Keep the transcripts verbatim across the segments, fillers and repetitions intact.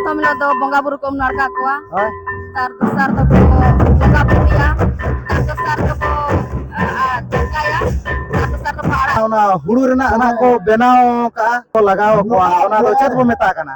ᱯᱨᱚᱛᱷᱚᱢ ᱦᱤᱞᱳᱜ ᱫᱚ ᱵᱚᱸᱜᱟ ᱵᱩᱨᱩ ᱠᱚ ᱩᱢ ᱱᱟᱲᱠᱟ ᱠᱚᱣᱟ᱾ ᱦᱳᱭ᱾ ᱛᱟᱨ ᱫᱚᱥᱟᱨ ᱫᱚᱠᱚ ᱵᱚᱸᱜᱟ ᱵᱩᱨᱩᱭᱟ᱾ ᱛᱟᱨ ᱫᱚᱥᱟᱨ ᱫᱚᱠᱚ, ᱟ, ᱟ, ᱪᱟᱠᱟᱭᱟ᱾ ᱛᱟᱨ ᱫᱚᱥᱟᱨ ᱫᱚᱠᱚ ᱟᱲᱟᱜ᱾ ᱚᱱᱟ ᱦᱩᱲᱩ ᱨᱮᱱᱟᱜ ᱚᱱᱟ ᱠᱚ ᱵᱮᱱᱟᱣ ᱠᱟᱜᱼᱟ, ᱠᱚ ᱞᱟᱜᱟᱣ ᱠᱚᱣᱟ, ᱚᱱᱟ ᱫᱚ ᱪᱮᱫ ᱵᱚ ᱢᱮᱛᱟᱜ ᱠᱟᱱᱟ?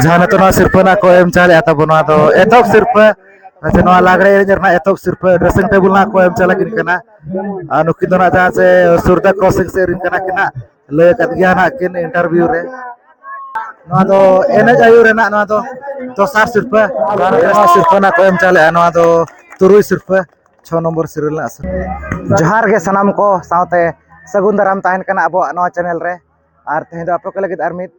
ᱡᱟᱦᱟᱸ ᱱᱤᱛᱚᱜ ᱱᱚᱣᱟ ᱥᱤᱨᱯᱟᱹ ᱱᱟᱜ ᱠᱚ ᱮᱢ ᱪᱟᱞᱮᱫᱼᱟ ᱛᱟᱵᱚ, ᱱᱚᱣᱟ ᱫᱚ ᱮᱛᱚᱦᱚᱵ ᱥᱤᱨᱯᱟᱹ, ᱟᱪᱪᱷᱟ, ᱱᱚᱣᱟ ᱞᱟᱜᱽᱲᱮ ᱮᱱᱮᱡ ᱨᱮᱱᱟᱜ ᱮᱛᱚᱦᱚᱵ ᱥᱤᱨᱯᱟᱹ dressing table ᱱᱟᱜ ᱠᱚ ᱮᱢ ᱪᱟᱞᱟᱜ ᱠᱤᱱ ᱠᱟᱱᱟ᱾ ᱟᱨ ᱱᱩᱠᱤᱱ ᱫᱚ ᱱᱟᱜ ᱡᱟᱦᱟᱸ ᱪᱮ ᱥᱩᱨᱫᱟ crossing ᱥᱮᱫ ᱨᱤᱱ ᱠᱟᱱᱟ ᱠᱤᱱ ᱱᱟᱜ, ᱞᱟᱹᱭ ᱟᱠᱟᱫ ᱜᱮᱭᱟ ᱱᱟᱜ ᱠᱤᱱ interview ᱨᱮ᱾ ᱱᱚᱣᱟ ᱫᱚ ᱮᱱᱮᱡ ᱟᱹᱭᱩᱨ ᱨᱮᱱᱟᱜ ᱱᱚᱣᱟ ᱫᱚ ᱫᱚᱥᱟᱨ ᱥᱤᱨᱯᱟᱹ, ᱱᱚᱣᱟ ᱥᱤᱨᱯᱟᱹ ᱱᱟᱜ ᱠᱚ ᱮᱢ ᱪᱟᱞᱮᱫᱼᱟ᱾ ᱱᱚᱣᱟ ᱫᱚ ᱛᱩᱨᱩᱭ ᱥᱤᱨᱯᱟᱹ, ᱪᱷᱚ ᱱᱚᱢᱵᱚᱨ serial ᱨᱮᱱᱟᱜ ᱥᱤᱨᱯᱟᱹ᱾ ᱡᱚᱦᱟᱨ ᱜᱮ ᱥᱟᱱᱟᱢ ᱠᱚ ᱥᱟᱶᱛᱮ ᱥᱟᱹᱜᱩᱱ ᱫᱟᱨᱟᱢ ᱛᱟᱦᱮᱱ ᱠᱟᱱᱟ ᱟᱵᱚᱣᱟᱜ ᱱᱚᱣᱟ channel ᱨᱮ᱾ ᱟᱨ ᱛᱮᱦᱮᱧ ᱫᱚ ᱟᱯᱮ ᱠᱚ ᱞᱟᱹᱜᱤᱫ ᱟᱨ ᱢᱤᱫ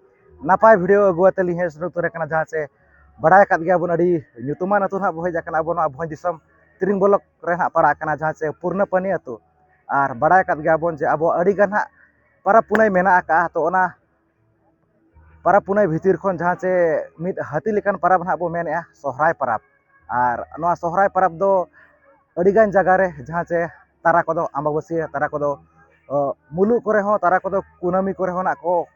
ᱱᱟᱯᱟᱭ video ᱟᱹᱜᱩ ᱟᱛᱮ ᱞᱤᱧ ᱦᱮᱡ ᱥᱮᱴᱮᱨ ᱩᱛᱟᱹᱨ ᱟᱠᱟᱱᱟ, ᱡᱟᱦᱟᱸ ᱪᱮ ᱵᱟᱲᱟᱭ ᱟᱠᱟᱫ ᱜᱮᱭᱟ ᱵᱚᱱ, ᱟᱹᱰᱤ ᱧᱩᱛᱩᱢᱟᱱ ᱟᱹᱛᱩ ᱱᱟᱦᱟᱜ ᱵᱚ ᱦᱮᱡ ᱟᱠᱟᱱᱟ ᱟᱵᱚ ᱱᱚᱣᱟ ᱵᱷᱚᱸᱡᱽ ᱫᱤᱥᱚᱢ ᱛᱤᱨᱤᱝ block ᱨᱮ ᱱᱟᱦᱟᱜ ᱯᱟᱲᱟᱜ ᱠᱟᱱᱟ, ᱡᱟᱦᱟᱸ ᱪᱮ ᱯᱩᱨᱱᱟᱯᱟᱱᱤ ᱟᱹᱛᱩ᱾ ᱟᱨ ᱵᱟᱲᱟᱭ ᱟᱠᱟᱫ ᱜᱮᱭᱟ ᱵᱚᱱ ᱡᱮ ᱟᱵᱚ ᱟᱹᱰᱤ ᱜᱟᱱ ᱦᱟᱸᱜ ᱯᱚᱨᱚᱵᱽ ᱯᱩᱱᱟᱹᱭ ᱢᱮᱱᱟᱜ ᱟᱠᱟᱫᱼᱟ, ᱛᱚ ᱚᱱᱟ ᱯᱚᱨᱚᱵᱽ ᱯᱩᱱᱟᱹᱭ ᱵᱷᱤᱛᱤᱨ ᱠᱷᱚᱱ ᱡᱟᱦᱟᱸ ᱪᱮ ᱢᱤᱫ ᱦᱟᱹᱛᱤ ᱞᱮᱠᱟᱱ ᱯᱚᱨᱚᱵᱽ ᱱᱟᱦᱟᱜ ᱵᱚ ᱢᱮᱱᱮᱫᱼᱟ ᱥᱚᱦᱨᱟᱭ ᱯᱚᱨᱚᱵᱽ᱾ ᱟᱨ ᱱᱚᱣᱟ ᱥᱚᱦᱨᱟᱭ ᱯᱚᱨᱚᱵᱽ ᱫᱚ ᱟᱹᱰᱤ ᱜᱟᱱ ᱡᱟᱭᱜᱟ ᱨᱮ ᱡᱟᱦᱟᱸ ᱪᱮ ᱛᱟᱨᱟ ᱠᱚᱫᱚ ᱟᱢᱵᱟᱵᱟᱹᱥᱭᱟᱹ, ᱛᱟᱨᱟ ᱠᱚᱫᱚ, ᱚ, ᱢᱩᱞᱩᱜ ᱠᱚᱨᱮ ᱦᱚᱸ, ᱛᱟᱨᱟ ᱠᱚᱫᱚ ᱠᱩᱱᱟᱹᱢᱤ ᱠᱚᱨᱮ ᱦᱚᱸ ᱱᱟᱜ ᱠᱚ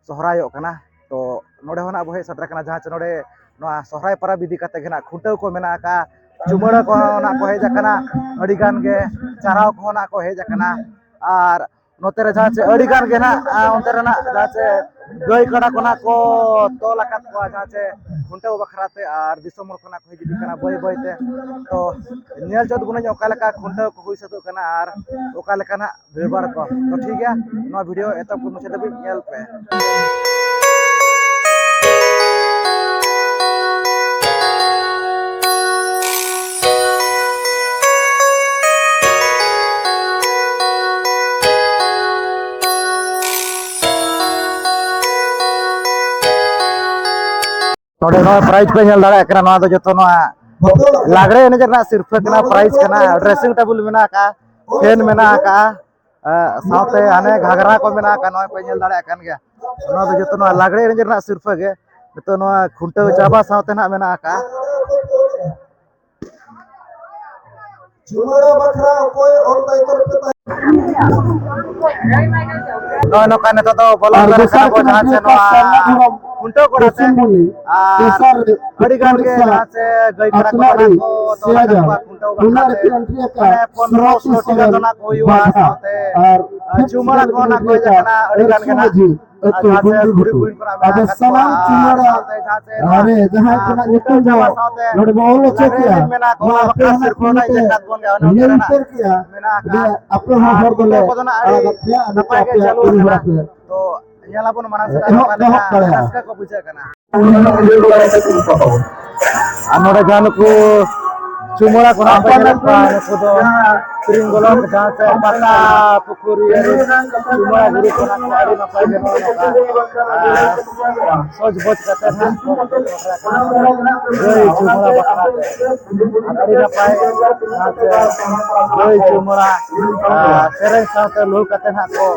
ᱥᱚᱦᱨᱟᱭᱚᱜ ᱠᱟᱱᱟ᱾ ᱛᱚ ᱱᱚᱰᱮ ᱦᱚᱸ ᱱᱟᱜ ᱵᱚ ᱦᱮᱡ ᱥᱮᱴᱮᱨ ᱟᱠᱟᱱᱟ, ᱡᱟᱦᱟᱸ ᱪᱮ ᱱᱚᱰᱮ ᱱᱚᱣᱟ ᱥᱚᱦᱨᱟᱭ ᱯᱚᱨᱚᱵᱽ ᱤᱫᱤ ᱠᱟᱛᱮ ᱜᱮ ᱱᱟᱜ ᱠᱷᱩᱱᱴᱟᱹᱣ ᱠᱚ ᱢᱮᱱᱟᱜ ᱟᱠᱟᱫᱼᱟ, ᱪᱩᱢᱟᱹᱲᱟ ᱠᱚᱦᱚᱸ ᱱᱟᱜ ᱠᱚ ᱦᱮᱡ ᱟᱠᱟᱱᱟ, ᱟᱹᱰᱤ ᱜᱟᱱ ᱜᱮ ᱪᱟᱨᱦᱟᱣ ᱠᱚᱦᱚᱸ ᱱᱟᱜ ᱠᱚ ᱦᱮᱡ ᱟᱠᱟᱱᱟ᱾ ᱟᱨ ᱱᱚᱛᱮ ᱨᱮ ᱡᱟᱦᱟᱸ ᱪᱮ ᱟᱹᱰᱤ ᱜᱟᱱ ᱜᱮ ᱱᱟᱜ, ᱟ, ᱚᱱᱛᱮ ᱨᱮᱱᱟᱜ ᱡᱟᱦᱟᱸ ᱪᱮ ᱜᱟᱹᱭ ᱠᱟᱰᱟ ᱠᱚ ᱱᱟᱜ ᱠᱚ ᱛᱚᱞ ᱟᱠᱟᱫ ᱠᱚᱣᱟ ᱡᱟᱦᱟᱸ ᱪᱮ ᱠᱷᱩᱱᱴᱟᱹᱣ ᱵᱟᱠᱷᱨᱟ ᱛᱮ, ᱟᱨ ᱫᱤᱥᱚᱢ ᱦᱚᱲ ᱠᱚ ᱱᱟᱜ ᱠᱚ ᱦᱤᱡᱩᱜ ᱠᱟᱱᱟ ᱵᱟᱹᱭ ᱵᱟᱹᱭ ᱛᱮ᱾ ᱛᱚ ᱧᱮᱞ ᱪᱚ ᱛᱟᱵᱚᱱᱟᱹᱧ ᱚᱠᱟ ᱞᱮᱠᱟ ᱠᱷᱩᱱᱴᱟᱹᱣ ᱠᱚ ᱦᱩᱭ ᱥᱟᱹᱛᱚᱜ ᱠᱟᱱᱟ ᱟᱨ ᱚᱠᱟ ᱞᱮᱠᱟ ᱱᱟᱜ ᱵᱷᱤᱲᱵᱷᱟᱲ ᱠᱚ᱾ ᱛᱚ ᱴᱷᱤᱠ ᱜᱮᱭᱟ, ᱱᱚᱣᱟ video ᱮᱛᱚᱦᱚᱵ ᱠᱷᱚᱱ ᱢᱩᱪᱟᱹᱫ ᱫᱷᱟᱹᱵᱤᱡ ᱧᱮᱞ ᱯᱮ᱾ ᱱᱚᱰᱮ ᱱᱚᱣᱟ prize ᱯᱮ ᱧᱮᱞ ᱫᱟᱲᱮᱭᱟᱜ ᱠᱟᱱᱟ, ᱱᱚᱣᱟ ᱫᱚ ᱡᱚᱛᱚ ᱱᱚᱣᱟ ᱞᱟᱜᱽᱲᱮ ᱮᱱᱮᱡ ᱨᱮᱱᱟᱜ ᱥᱤᱨᱯᱟᱹ ᱠᱟᱱᱟ, prize ᱠᱟᱱᱟ, dressing table ᱢᱮᱱᱟᱜ ᱟᱠᱟᱫᱼᱟ, fan ᱢᱮᱱᱟᱜ ᱟᱠᱟᱫᱼᱟ, ᱟᱨ ᱥᱟᱶᱛᱮ ᱦᱟᱱᱮ ᱜᱷᱟᱜᱽᱨᱟ ᱠᱚ ᱢᱮᱱᱟᱜ ᱟᱠᱟᱫᱼᱟ, ᱱᱚᱜᱼᱚᱭ ᱯᱮ ᱧᱮᱞ ᱫᱟᱲᱮᱭᱟᱜ ᱠᱟᱱ ᱜᱮᱭᱟ᱾ ᱱᱚᱣᱟ ᱫᱚ ᱡᱚᱛᱚ ᱱᱚᱣᱟ ᱞᱟᱜᱽᱲᱮ ᱮᱱᱮᱡ ᱨᱮᱱᱟᱜ ᱥᱤᱨᱯᱟᱹ ᱜᱮ ᱱᱤᱛᱚᱜ ᱱᱚᱣᱟ ᱠᱷᱩᱱᱴᱟᱹᱣ ᱪᱟᱵᱟ ᱥᱟᱶᱛᱮ ᱱᱟᱜ ᱢᱮᱱᱟᱜ ᱟᱠᱟᱫᱼᱟ᱾ ᱡᱩᱢᱟᱹᱲᱟ ᱵᱟᱠᱷᱨᱟ ᱚᱠᱚᱭ ᱚᱞ ᱛᱟᱭ ᱛᱚᱨᱯᱮ ᱛᱟᱦᱮᱸ? ᱱᱚᱜᱼᱚᱭ ᱱᱚᱝᱠᱟ ᱱᱤᱛᱚᱜ ᱫᱚ ᱵᱚᱞᱚ ᱟᱨ ᱩᱛᱟᱹᱨ ᱫᱚᱥᱟᱨ ᱠᱟᱱᱟ ᱵᱚ ᱠᱟᱱᱟ ᱡᱟᱦᱟᱸ ᱥᱮ ᱱᱚᱣᱟ ᱥᱟᱨᱱᱟ ᱫᱷᱚᱨᱚᱢ ᱠᱷᱩᱱᱴᱟᱹᱣ ᱠᱚᱲᱟ ᱥᱮ᱾ ᱯᱚᱥᱪᱤᱢ ᱵᱚᱝᱜᱚ ᱟᱨ ᱫᱚᱥᱟᱨ ᱟᱹᱰᱤ ᱜᱟᱱ ᱜᱮ ᱩᱲᱤᱥᱥᱟ ᱡᱟᱦᱟᱸ ᱥᱮ ᱜᱟᱹᱭ ᱠᱟᱰᱟ ᱠᱚ ᱟᱛᱱᱟᱨᱤ ᱱᱟᱜ ᱠᱚ ᱫᱚᱦᱚ ᱟᱠᱟᱫ ᱥᱮᱭᱟᱡᱟ ᱠᱚᱣᱟ ᱠᱷᱩᱱᱴᱟᱹᱣ ᱵᱟᱠᱷᱨᱟ ᱚᱱᱟ ᱛᱮ᱾ ᱨᱮ ᱮᱱᱴᱨᱤ ᱟᱠᱟᱫ ᱢᱟᱱᱮ ᱯᱚᱱᱨᱚ ᱥᱚᱛᱨᱚ ᱥᱚᱲᱥᱤ ᱡᱚᱱ ᱥᱚᱨᱮᱱ ᱫᱚ ᱱᱟᱜ ᱠᱚ ᱦᱩᱭᱩᱜᱼᱟ ᱵᱷᱟᱜᱽ ᱦᱟᱜ ᱥᱟᱶᱛᱮ, ᱟᱨ ᱟᱨ ᱪᱩᱢᱟᱹᱲᱟ ᱠᱚ ᱱᱟᱜ ᱠᱚ ᱦᱮᱡ ᱟᱠᱟᱱᱟ ᱟᱹᱰᱤ ᱜᱟᱱ ᱜᱮ ᱱᱟᱜ᱾ ᱢᱟᱹᱡᱷᱤ ᱟᱨ ᱟᱹᱛᱩ ᱡᱟᱦᱟᱸ ᱥᱮ ᱜᱩᱱᱰᱩ ᱠᱩᱲᱤ ᱜᱷᱩᱴᱩ᱾ ᱠᱩᱲᱤ ᱠᱚ ᱱᱟᱜ ᱟᱫᱚ ᱢᱮᱱᱟᱜ ᱟᱠᱟᱫ ᱠᱚᱣᱟ, ᱥᱟᱱᱟᱢ ᱟᱨ ᱪᱩᱢᱟᱹᱲᱟ ᱥᱟᱶᱛᱮ ᱡᱟᱦᱟᱸ ᱥᱮ ᱱᱚᱣᱟ, ᱟᱨᱮ ᱡᱟᱦᱟᱸᱭ ᱠᱚ ᱟᱨ, ᱱᱟᱜ ᱠᱷᱩᱱᱴᱟᱹᱣ ᱧᱩᱛᱩᱢ ᱪᱟᱵᱟ ᱠᱚ ᱥᱟᱶᱛᱮ ᱱᱚᱰᱮ ᱵᱚ ᱚᱞ ᱦᱚᱪᱚ ᱞᱟᱜᱽᱲᱮ ᱠᱮᱜᱼᱟ, ᱮᱱᱮᱡ ᱢᱮᱱᱟᱜ ᱠᱚ, ᱱᱚᱣᱟ ᱚᱱᱟ ᱟᱯᱮ ᱵᱟᱠᱷᱨᱟ ᱦᱚᱸ ᱥᱤᱨᱯᱟᱹ ᱠᱩᱞᱤ ᱱᱟᱜ ᱯᱮ᱾ ᱡᱟᱠᱟᱛ ᱵᱚᱱ ᱜᱮ, ᱚᱱᱮ ᱚᱱᱠᱟ ᱱᱤᱭᱟᱹ ᱨᱮᱱᱟᱜ ᱩᱛᱟᱹᱨ ᱠᱮᱜᱼᱟ᱾ ᱢᱮᱱᱟᱜ ᱟᱠᱟᱫ᱾ ᱡᱮ ᱟᱯᱮ ᱦᱚᱸ ᱟᱨ ᱦᱚᱲ ᱫᱚᱞᱮ ᱠᱷᱩᱱᱴᱟᱹᱣ ᱠᱚᱫᱚ ᱱᱟᱜ ᱟᱹᱰᱤ ᱟᱲᱟᱜ ᱟᱯᱮᱭᱟ, ᱟᱨ ᱱᱟᱯᱟᱭ ᱱᱤᱛᱚᱜ ᱜᱮ ᱟᱯᱮᱭᱟᱜ ᱪᱟᱹᱞᱩ ᱩᱭᱦᱟᱹᱨ ᱟᱠᱟᱱᱟ᱾ ᱟᱯᱮ ᱛᱚ ᱧᱮᱞ ᱟᱵᱚᱱ ᱢᱟᱲᱟᱝ ᱥᱮᱫ ᱮᱦᱚᱵ ᱚᱠᱟ ᱞᱮᱠᱟ ᱮᱦᱚᱵ ᱫᱟᱲᱮᱭᱟᱜᱼᱟ᱾ ᱨᱟᱹᱥᱠᱟᱹ ᱠᱚ ᱵᱩᱡᱷᱟᱹᱜ ᱠᱟᱱᱟ᱾ ᱟᱨ ᱱᱚᱰᱮ ᱡᱟᱦᱟᱸ ᱱᱩᱠᱩ ᱪᱩᱢᱟᱹᱲᱟ ᱠᱚ ᱱᱟᱜ ᱯᱮ ᱧᱮᱞᱮᱫ ᱠᱚᱣᱟ, ᱱᱩᱠᱩ ᱫᱚ ᱠᱤᱨᱤᱧ ᱜᱚᱞᱚ ᱡᱟᱦᱟᱸ ᱥᱮ ᱯᱟᱛᱟ ᱯᱩᱠᱷᱩᱨᱤ ᱨᱮ ᱪᱩᱢᱟᱹᱲᱟ ᱜᱩᱨᱩ ᱠᱚ ᱱᱟᱜ ᱟᱹᱰᱤ ᱱᱟᱯᱟᱭ ᱜᱮ ᱱᱚᱜᱼᱚ ᱱᱚᱝᱠᱟ, ᱟᱨ ᱥᱚᱡᱽ ᱵᱚᱡᱽ ᱠᱟᱛᱮ ᱱᱟᱜ ᱠᱚ ᱜᱟᱹᱭ ᱪᱩᱢᱟᱹᱲᱟ ᱵᱟᱠᱷᱨᱟ ᱛᱮ ᱟᱹᱰᱤ ᱱᱟᱯᱟᱭ ᱡᱟᱦᱟᱸ ᱥᱮ ᱜᱟᱹᱭ ᱪᱩᱢᱟᱹᱲᱟ, ᱟᱨ ᱥᱮᱨᱮᱧ ᱥᱟᱶᱛᱮ ᱞᱩᱦᱩᱠ ᱠᱟᱛᱮ ᱱᱟᱜ ᱠᱚ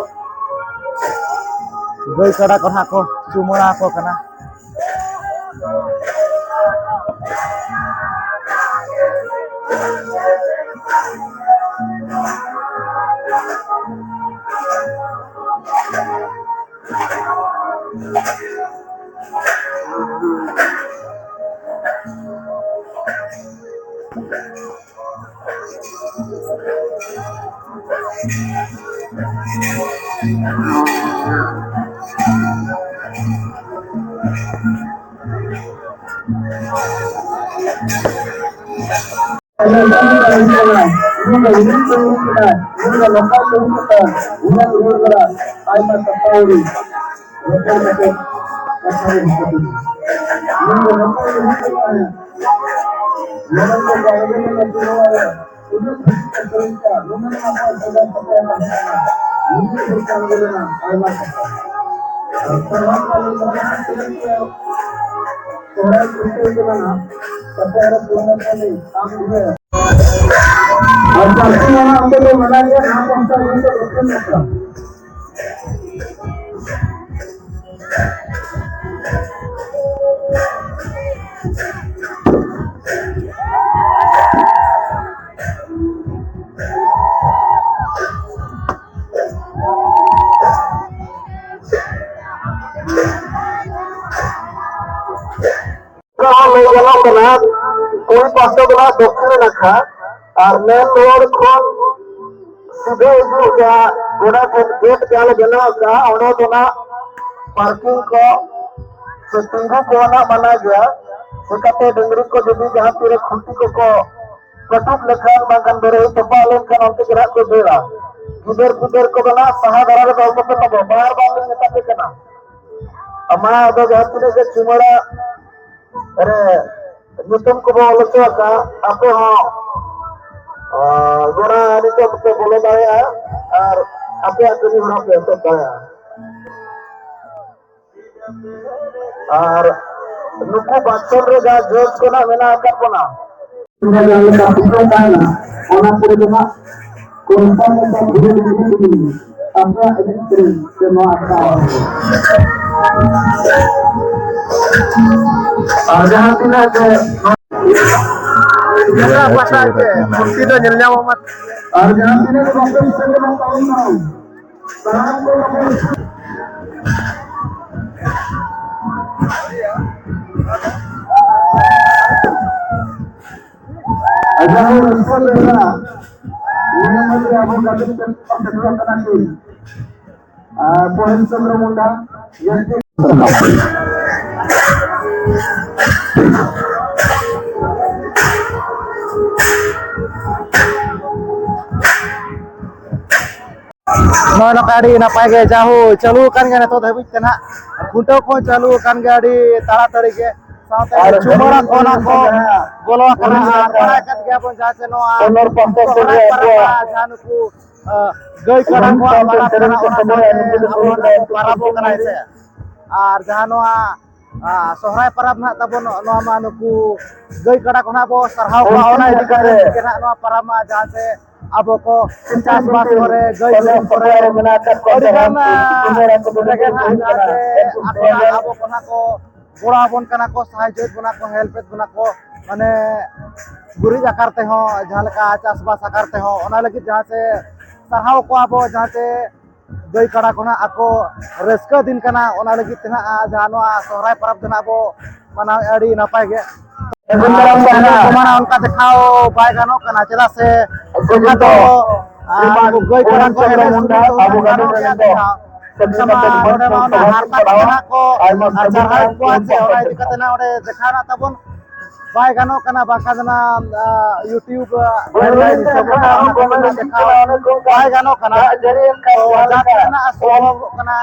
ᱜᱟᱹᱭ ᱠᱟᱰᱟ ᱠᱚ ᱱᱟᱜ ᱠᱚ ᱪᱩᱢᱟᱹᱲᱟ ᱟᱠᱚ ᱠᱟᱱᱟ᱾ ᱟᱭᱢᱟ ᱠᱟᱛᱷᱟ ᱟᱹᱣᱨᱤ ᱨᱚᱯᱚᱲ ᱠᱟᱛᱮ ᱠᱟᱛᱷᱟ ᱨᱮ ᱦᱤᱡᱩᱜ ᱠᱟᱱᱟ᱾ ᱱᱚᱣᱟ ᱫᱚ ᱱᱚᱝᱠᱟ ᱜᱮ ᱦᱩᱭᱩᱜ ᱠᱟᱱᱟ᱾ ᱱᱚᱰᱮ ᱠᱚ ᱜᱟᱭᱟᱱ ᱨᱮ ᱱᱚᱣᱟ ᱩᱱᱟᱹᱜ ᱵᱷᱟᱹᱜᱤ ᱠᱚ ᱥᱮᱨᱮᱧ ᱠᱟᱜᱼᱟ, ᱱᱩᱱᱟᱹᱜ ᱱᱟᱯᱟᱭ ᱥᱟᱡᱟᱣ ᱥᱟᱯᱲᱟᱣ ᱠᱟᱱ ᱛᱟᱦᱮᱱᱟ᱾ ᱱᱤᱭᱟᱹ ᱥᱚᱨᱠᱟᱨ ᱨᱮᱱᱟᱜ ᱟᱭᱢᱟ ᱠᱟᱛᱷᱟ᱾ ᱟᱨ ᱥᱚᱨᱦᱟᱭ ᱯᱟᱞᱮ ᱱᱚᱝᱠᱟ ᱥᱮᱨᱮᱧ ᱠᱚ ᱥᱚᱨᱦᱟᱭ ᱠᱷᱩᱱᱴᱟᱹᱣ ᱠᱟᱱᱟ᱾ ᱛᱟᱯᱚᱨ ᱯᱩᱨᱱᱟᱢᱟᱞᱤ ᱟᱢ ᱜᱮ᱾ ᱟᱨ ᱯᱟᱹᱨᱥᱤ ᱢᱟᱦᱟ ᱚᱱᱛᱮ ᱫᱚ ᱢᱮᱱᱟᱜ ᱜᱮᱭᱟ, ᱱᱚᱣᱟ ᱯᱟᱦᱴᱟ ᱚᱱᱛᱮ ᱫᱚ ᱵᱟᱹᱱᱩᱜ ᱠᱟᱜᱼᱟ᱾ ᱚᱱᱟ ᱠᱩᱲᱤ ᱯᱟᱦᱴᱟ ᱫᱚ ᱱᱟᱜ ᱫᱚᱠᱠᱷᱤᱱ ᱱᱟᱠᱷᱟ, ᱟᱨ ᱢᱮᱱ ᱨᱳᱰ ᱠᱷᱚᱱ ᱥᱤᱫᱷᱟᱹ ᱦᱤᱡᱩᱜ ᱡᱟᱦᱟᱸ ᱜᱚᱰᱟ ᱴᱷᱮᱱ ᱜᱮᱴ ᱡᱟᱦᱟᱸ ᱞᱮ ᱵᱮᱱᱟᱣ ᱟᱠᱟᱫᱼᱟ, ᱚᱸᱰᱮ ᱫᱚ ᱱᱟᱜ ᱯᱟᱨᱠᱤᱝ ᱠᱚ ᱥᱮ ᱛᱤᱸᱜᱩ ᱠᱚ ᱱᱟᱜ ᱢᱟᱱᱟ ᱜᱮᱭᱟ᱾ ᱪᱤᱠᱟᱹᱛᱮ ᱰᱟᱹᱝᱨᱤ ᱠᱚ ᱡᱩᱫᱤ ᱡᱟᱦᱟᱸ ᱛᱤᱨᱮ ᱠᱷᱩᱱᱴᱤ ᱠᱚᱠᱚ ᱠᱟᱹᱴᱩᱵ ᱞᱮᱠᱷᱟᱱ, ᱵᱟᱝᱠᱷᱟᱱ ᱵᱮᱨᱮᱞ ᱛᱚᱯᱟᱜ ᱞᱮᱱᱠᱷᱟᱱ ᱚᱱᱛᱮ ᱜᱮ ᱱᱟᱜ ᱠᱚ ᱫᱟᱹᱲᱟ᱾ ᱜᱤᱫᱟᱹᱨ ᱯᱤᱫᱟᱹᱨ ᱠᱚᱫᱚ ᱱᱟᱜ ᱥᱟᱦᱟ ᱫᱷᱟᱨᱟ ᱨᱮ ᱫᱚᱦᱚ ᱠᱟᱛᱮ ᱠᱚ ᱵᱟᱨ ᱵᱟᱨ ᱞᱤᱧ ᱢᱮᱛᱟ ᱯᱮ ᱠᱟᱱᱟ᱾ ᱟᱢᱟᱜ ᱫᱚ ᱡᱟᱦᱟᱸ ᱛᱤᱱᱟᱹᱜ ᱜᱮ ᱪᱩᱢᱟᱹᱲᱟ ᱨᱮ ᱧᱩᱛᱩᱢ ᱠᱚᱵᱚ ᱚᱞ ᱦᱚᱪᱚ ᱟᱠᱟᱫ, ᱟᱯᱮ ᱦᱚᱸ, ᱟᱨ, ᱜᱚᱲᱟ ᱱᱤᱛᱚᱜ ᱯᱮ ᱵᱚᱞᱚ ᱫᱟᱲᱮᱭᱟᱜᱼᱟ ᱟᱨ ᱟᱯᱮᱭᱟᱜ ᱠᱟᱹᱢᱤ ᱦᱚᱨᱟ ᱯᱮ ᱮᱛᱚᱦᱚᱵ ᱫᱟᱲᱮᱭᱟᱜᱼᱟ᱾ ᱟᱨ ᱱᱩᱠᱩ ᱵᱟᱪᱷᱚᱱ ᱨᱮ ᱡᱟᱦᱟᱸ ᱡᱟᱹᱡᱽ ᱠᱚ ᱱᱟᱜ ᱢᱮᱱᱟᱜ ᱟᱠᱟᱫ ᱵᱚᱱᱟ, ᱚᱱᱟ ᱡᱟᱦᱟᱸ ᱞᱮᱠᱟ ᱯᱩᱡᱟᱹ ᱛᱟᱦᱮᱱᱟ, ᱚᱱᱟ ᱠᱚᱨᱮ ᱫᱚ ᱱᱟᱜ ᱠᱚᱱᱥᱟ ᱢᱮᱥᱟ ᱫᱷᱤᱨᱮ ᱫᱷᱤᱨᱮ ᱫᱷᱤᱨᱮ ᱟᱵᱚᱣᱟᱜ ᱮᱱᱮᱡ ᱥᱮᱨᱮᱧ ᱥᱮ ᱱᱚᱣᱟ ᱟᱠᱷᱲᱟ ᱟᱨ ᱡᱟᱦᱟᱸ ᱛᱤᱱᱟᱹᱜ ᱜᱮ ᱯᱟᱛᱟ ᱪᱮ ᱢᱩᱨᱛᱤ ᱫᱚ ᱧᱮᱞ ᱧᱟᱢᱚᱜ ᱢᱟ᱾ ᱟᱨ ᱡᱟᱦᱟᱸ ᱛᱤᱱᱟᱹᱜ ᱜᱮ ᱵᱟᱯᱮ ᱥᱮᱴᱮᱨ ᱞᱮᱱ ᱛᱟᱵᱚᱱᱟ, ᱥᱟᱱᱟᱢ ᱠᱚ ᱵᱟᱯᱮ ᱟᱡᱟᱜ ᱦᱚᱸ ᱨᱟᱹᱥᱠᱟᱹ ᱞᱮᱱᱟ᱾ ᱱᱤᱭᱟᱹ ᱢᱚᱫᱽᱫᱷᱮ ᱟᱵᱚ ᱜᱟᱛᱮ ᱠᱚ ᱥᱮᱴᱮᱨᱚᱜ ᱠᱟᱱᱟ ᱠᱤ? ᱟᱨ ᱯᱚᱨᱮᱱ ᱪᱚᱱᱫᱨᱚ ᱢᱩᱱᱰᱟ, ᱡᱟᱹᱥᱛᱤ ᱱᱚᱜᱼᱚᱭ ᱱᱚᱝᱠᱟ ᱟᱹᱰᱤ ᱱᱟᱯᱟᱭ ᱜᱮ ᱡᱟᱦᱳ ᱪᱟᱹᱞᱩ ᱟᱠᱟᱱ ᱜᱮᱭᱟ ᱱᱤᱛᱚᱜ ᱫᱷᱟᱹᱵᱤᱡ ᱛᱮ ᱱᱟᱦᱟᱜ᱾ ᱠᱷᱩᱱᱴᱟᱹᱣ ᱠᱚᱦᱚᱸ ᱪᱟᱹᱞᱩ ᱟᱠᱟᱱ ᱜᱮᱭᱟ ᱟᱹᱰᱤ ᱛᱟᱲᱟᱛᱟᱲᱤ ᱜᱮ᱾ ᱥᱟᱶᱛᱮ ᱟᱨ ᱪᱩᱢᱟᱹᱲᱟ ᱠᱚ ᱚᱱᱟ ᱠᱚ ᱵᱚᱞᱚ ᱟᱠᱟᱱᱟ᱾ ᱟᱨ ᱵᱟᱲᱟᱭ ᱠᱟᱱ ᱜᱮᱭᱟ ᱵᱚᱱ ᱡᱟᱦᱟᱸ ᱪᱮ ᱱᱚᱣᱟ ᱥᱚᱦᱨᱟᱭ ᱯᱚᱨᱚᱵᱽ ᱡᱟᱦᱟᱸ ᱱᱩᱠᱩ, ᱟᱸ, ᱜᱟᱹᱭ ᱠᱟᱰᱟ ᱠᱚᱣᱟᱜ ᱯᱚᱨᱚᱵᱽ ᱠᱟᱱᱟ, ᱚᱱᱟ ᱥᱟᱶᱛᱮ ᱟᱵᱚ ᱦᱚᱸ ᱱᱟᱦᱟᱜ ᱵᱚᱱ ᱯᱟᱨᱟᱵᱚᱜ ᱠᱟᱱᱟ, ᱦᱮᱸ ᱥᱮ᱾ ᱟᱨ ᱡᱟᱦᱟᱸ ᱱᱚᱣᱟ ᱟᱨ ᱥᱚᱦᱨᱟᱭ ᱯᱚᱨᱚᱵᱽ ᱱᱟᱦᱟᱜ ᱛᱟᱵᱚᱱ, ᱱᱚᱣᱟ ᱢᱟ ᱱᱩᱠᱩ ᱜᱟᱹᱭ ᱠᱟᱰᱟ ᱠᱚ ᱱᱟᱦᱟᱜ ᱵᱚ ᱥᱟᱨᱦᱟᱣ ᱠᱚᱣᱟ, ᱚᱱᱟ ᱤᱫᱤ ᱠᱟᱛᱮ ᱜᱮ ᱱᱟᱦᱟᱜ ᱱᱚᱣᱟ ᱯᱚᱨᱚᱵᱽ ᱢᱟ ᱡᱟᱦᱟᱸ ᱥᱮ ᱟᱵᱚ ᱠᱚ ᱪᱟᱥᱵᱟᱥ ᱠᱚᱨᱮ, ᱜᱟᱹᱭ ᱠᱟᱰᱟ ᱠᱚᱨᱮ ᱟᱹᱰᱤ ᱜᱟᱱ, ᱟᱸ, ᱨᱮᱜᱮ ᱱᱟᱦᱟᱜ ᱡᱟᱦᱟᱸ ᱥᱮ ᱟᱠᱚ ᱱᱟᱦᱟᱜ ᱟᱵᱚ ᱠᱚ ᱱᱟᱦᱟᱜ ᱠᱚ ᱜᱚᱲᱚ ᱟᱵᱚᱱ ᱠᱟᱱᱟ ᱠᱚ, ᱥᱟᱦᱟᱡᱽᱡᱚᱭᱮᱫ ᱵᱚᱱᱟ ᱠᱚ, ᱦᱮᱞᱯᱮᱫ ᱵᱚᱱᱟ ᱠᱚ, ᱢᱟᱱᱮ ᱜᱩᱨᱤᱡ ᱟᱠᱟᱨ ᱛᱮᱦᱚᱸ, ᱡᱟᱦᱟᱸ ᱞᱮᱠᱟ ᱪᱟᱥᱵᱟᱥ ᱟᱠᱟᱨ ᱛᱮᱦᱚᱸ, ᱚᱱᱟ ᱞᱟᱹᱜᱤᱫ ᱡᱟᱦᱟᱸ ᱥᱮ ᱥᱟᱨᱦᱟᱣ ᱠᱚᱣᱟ ᱵᱚ, ᱡᱟᱦᱟᱸ ᱥᱮ ᱜᱟᱹᱭ ᱠᱟᱰᱟ ᱠᱚ ᱱᱟᱦᱟᱜ ᱟᱠᱚ ᱨᱟᱹᱥᱠᱟᱹ ᱫᱤᱱ ᱠᱟᱱᱟ, ᱚᱱᱟ ᱞᱟᱹᱜᱤᱫ ᱛᱮ ᱱᱟᱦᱟᱜ ᱡᱟᱦᱟᱸ ᱱᱚᱣᱟ ᱥᱚᱦᱨᱟᱭ ᱯᱚᱨᱚᱵᱽ ᱫᱚ ᱱᱟᱦᱟᱜ ᱵᱚ ᱢᱟᱱᱟᱣᱮᱫᱼᱟ ᱟᱹᱰᱤ ᱱᱟᱯᱟᱭ ᱜᱮ᱾ ᱟᱨ ᱥᱮᱨᱮᱧ ᱠᱚᱢᱟ ᱱᱟᱜ ᱚᱱᱠᱟ ᱫᱮᱠᱷᱟᱣ ᱵᱟᱭ ᱜᱟᱱᱚᱜ ᱠᱟᱱᱟ, ᱪᱮᱫᱟᱜ ᱥᱮ ᱚᱱᱠᱟ ᱫᱚ, ᱟᱨ ᱩᱱᱠᱩ ᱜᱟᱹᱭ ᱠᱟᱰᱟ ᱠᱚ ᱮᱱᱮᱡ ᱥᱮᱨᱮᱧ ᱫᱚ ᱜᱟᱱᱚᱜ ᱜᱮᱭᱟ ᱫᱮᱠᱷᱟᱣ᱾ ᱚᱱᱟ ᱢᱟ ᱱᱚᱰᱮ ᱢᱟ ᱚᱱᱟ ᱦᱟᱨᱛᱟ ᱠᱚ ᱱᱟᱜ ᱠᱚ ᱟᱨ ᱪᱟᱨᱦᱟᱣᱮᱫ ᱠᱚᱣᱟ ᱥᱮ, ᱚᱱᱟ ᱤᱫᱤ ᱠᱟᱛᱮ ᱱᱟᱜ ᱚᱸᱰᱮ ᱫᱮᱠᱷᱟᱣ ᱱᱟᱜ ᱛᱟᱵᱚᱱ ᱵᱟᱭ ᱜᱟᱱᱚᱜ ᱠᱟᱱᱟ, ᱵᱟᱝᱠᱷᱟᱱ ᱫᱚ ᱱᱟᱜ, ᱟ, YouTube, ᱟ, guideline ᱦᱤᱥᱟᱹᱵ ᱚᱱᱟ ᱠᱚ ᱱᱟᱜ ᱫᱮᱠᱷᱟᱣ ᱵᱟᱭ ᱜᱟᱱᱚᱜ ᱠᱟᱱᱟ᱾ ᱛᱚ ᱡᱟᱦᱟᱸ ᱛᱤᱱᱟᱹᱜ ᱱᱟᱜ ᱥᱚᱢᱵᱷᱚᱵᱚᱜ ᱠᱟᱱᱟ,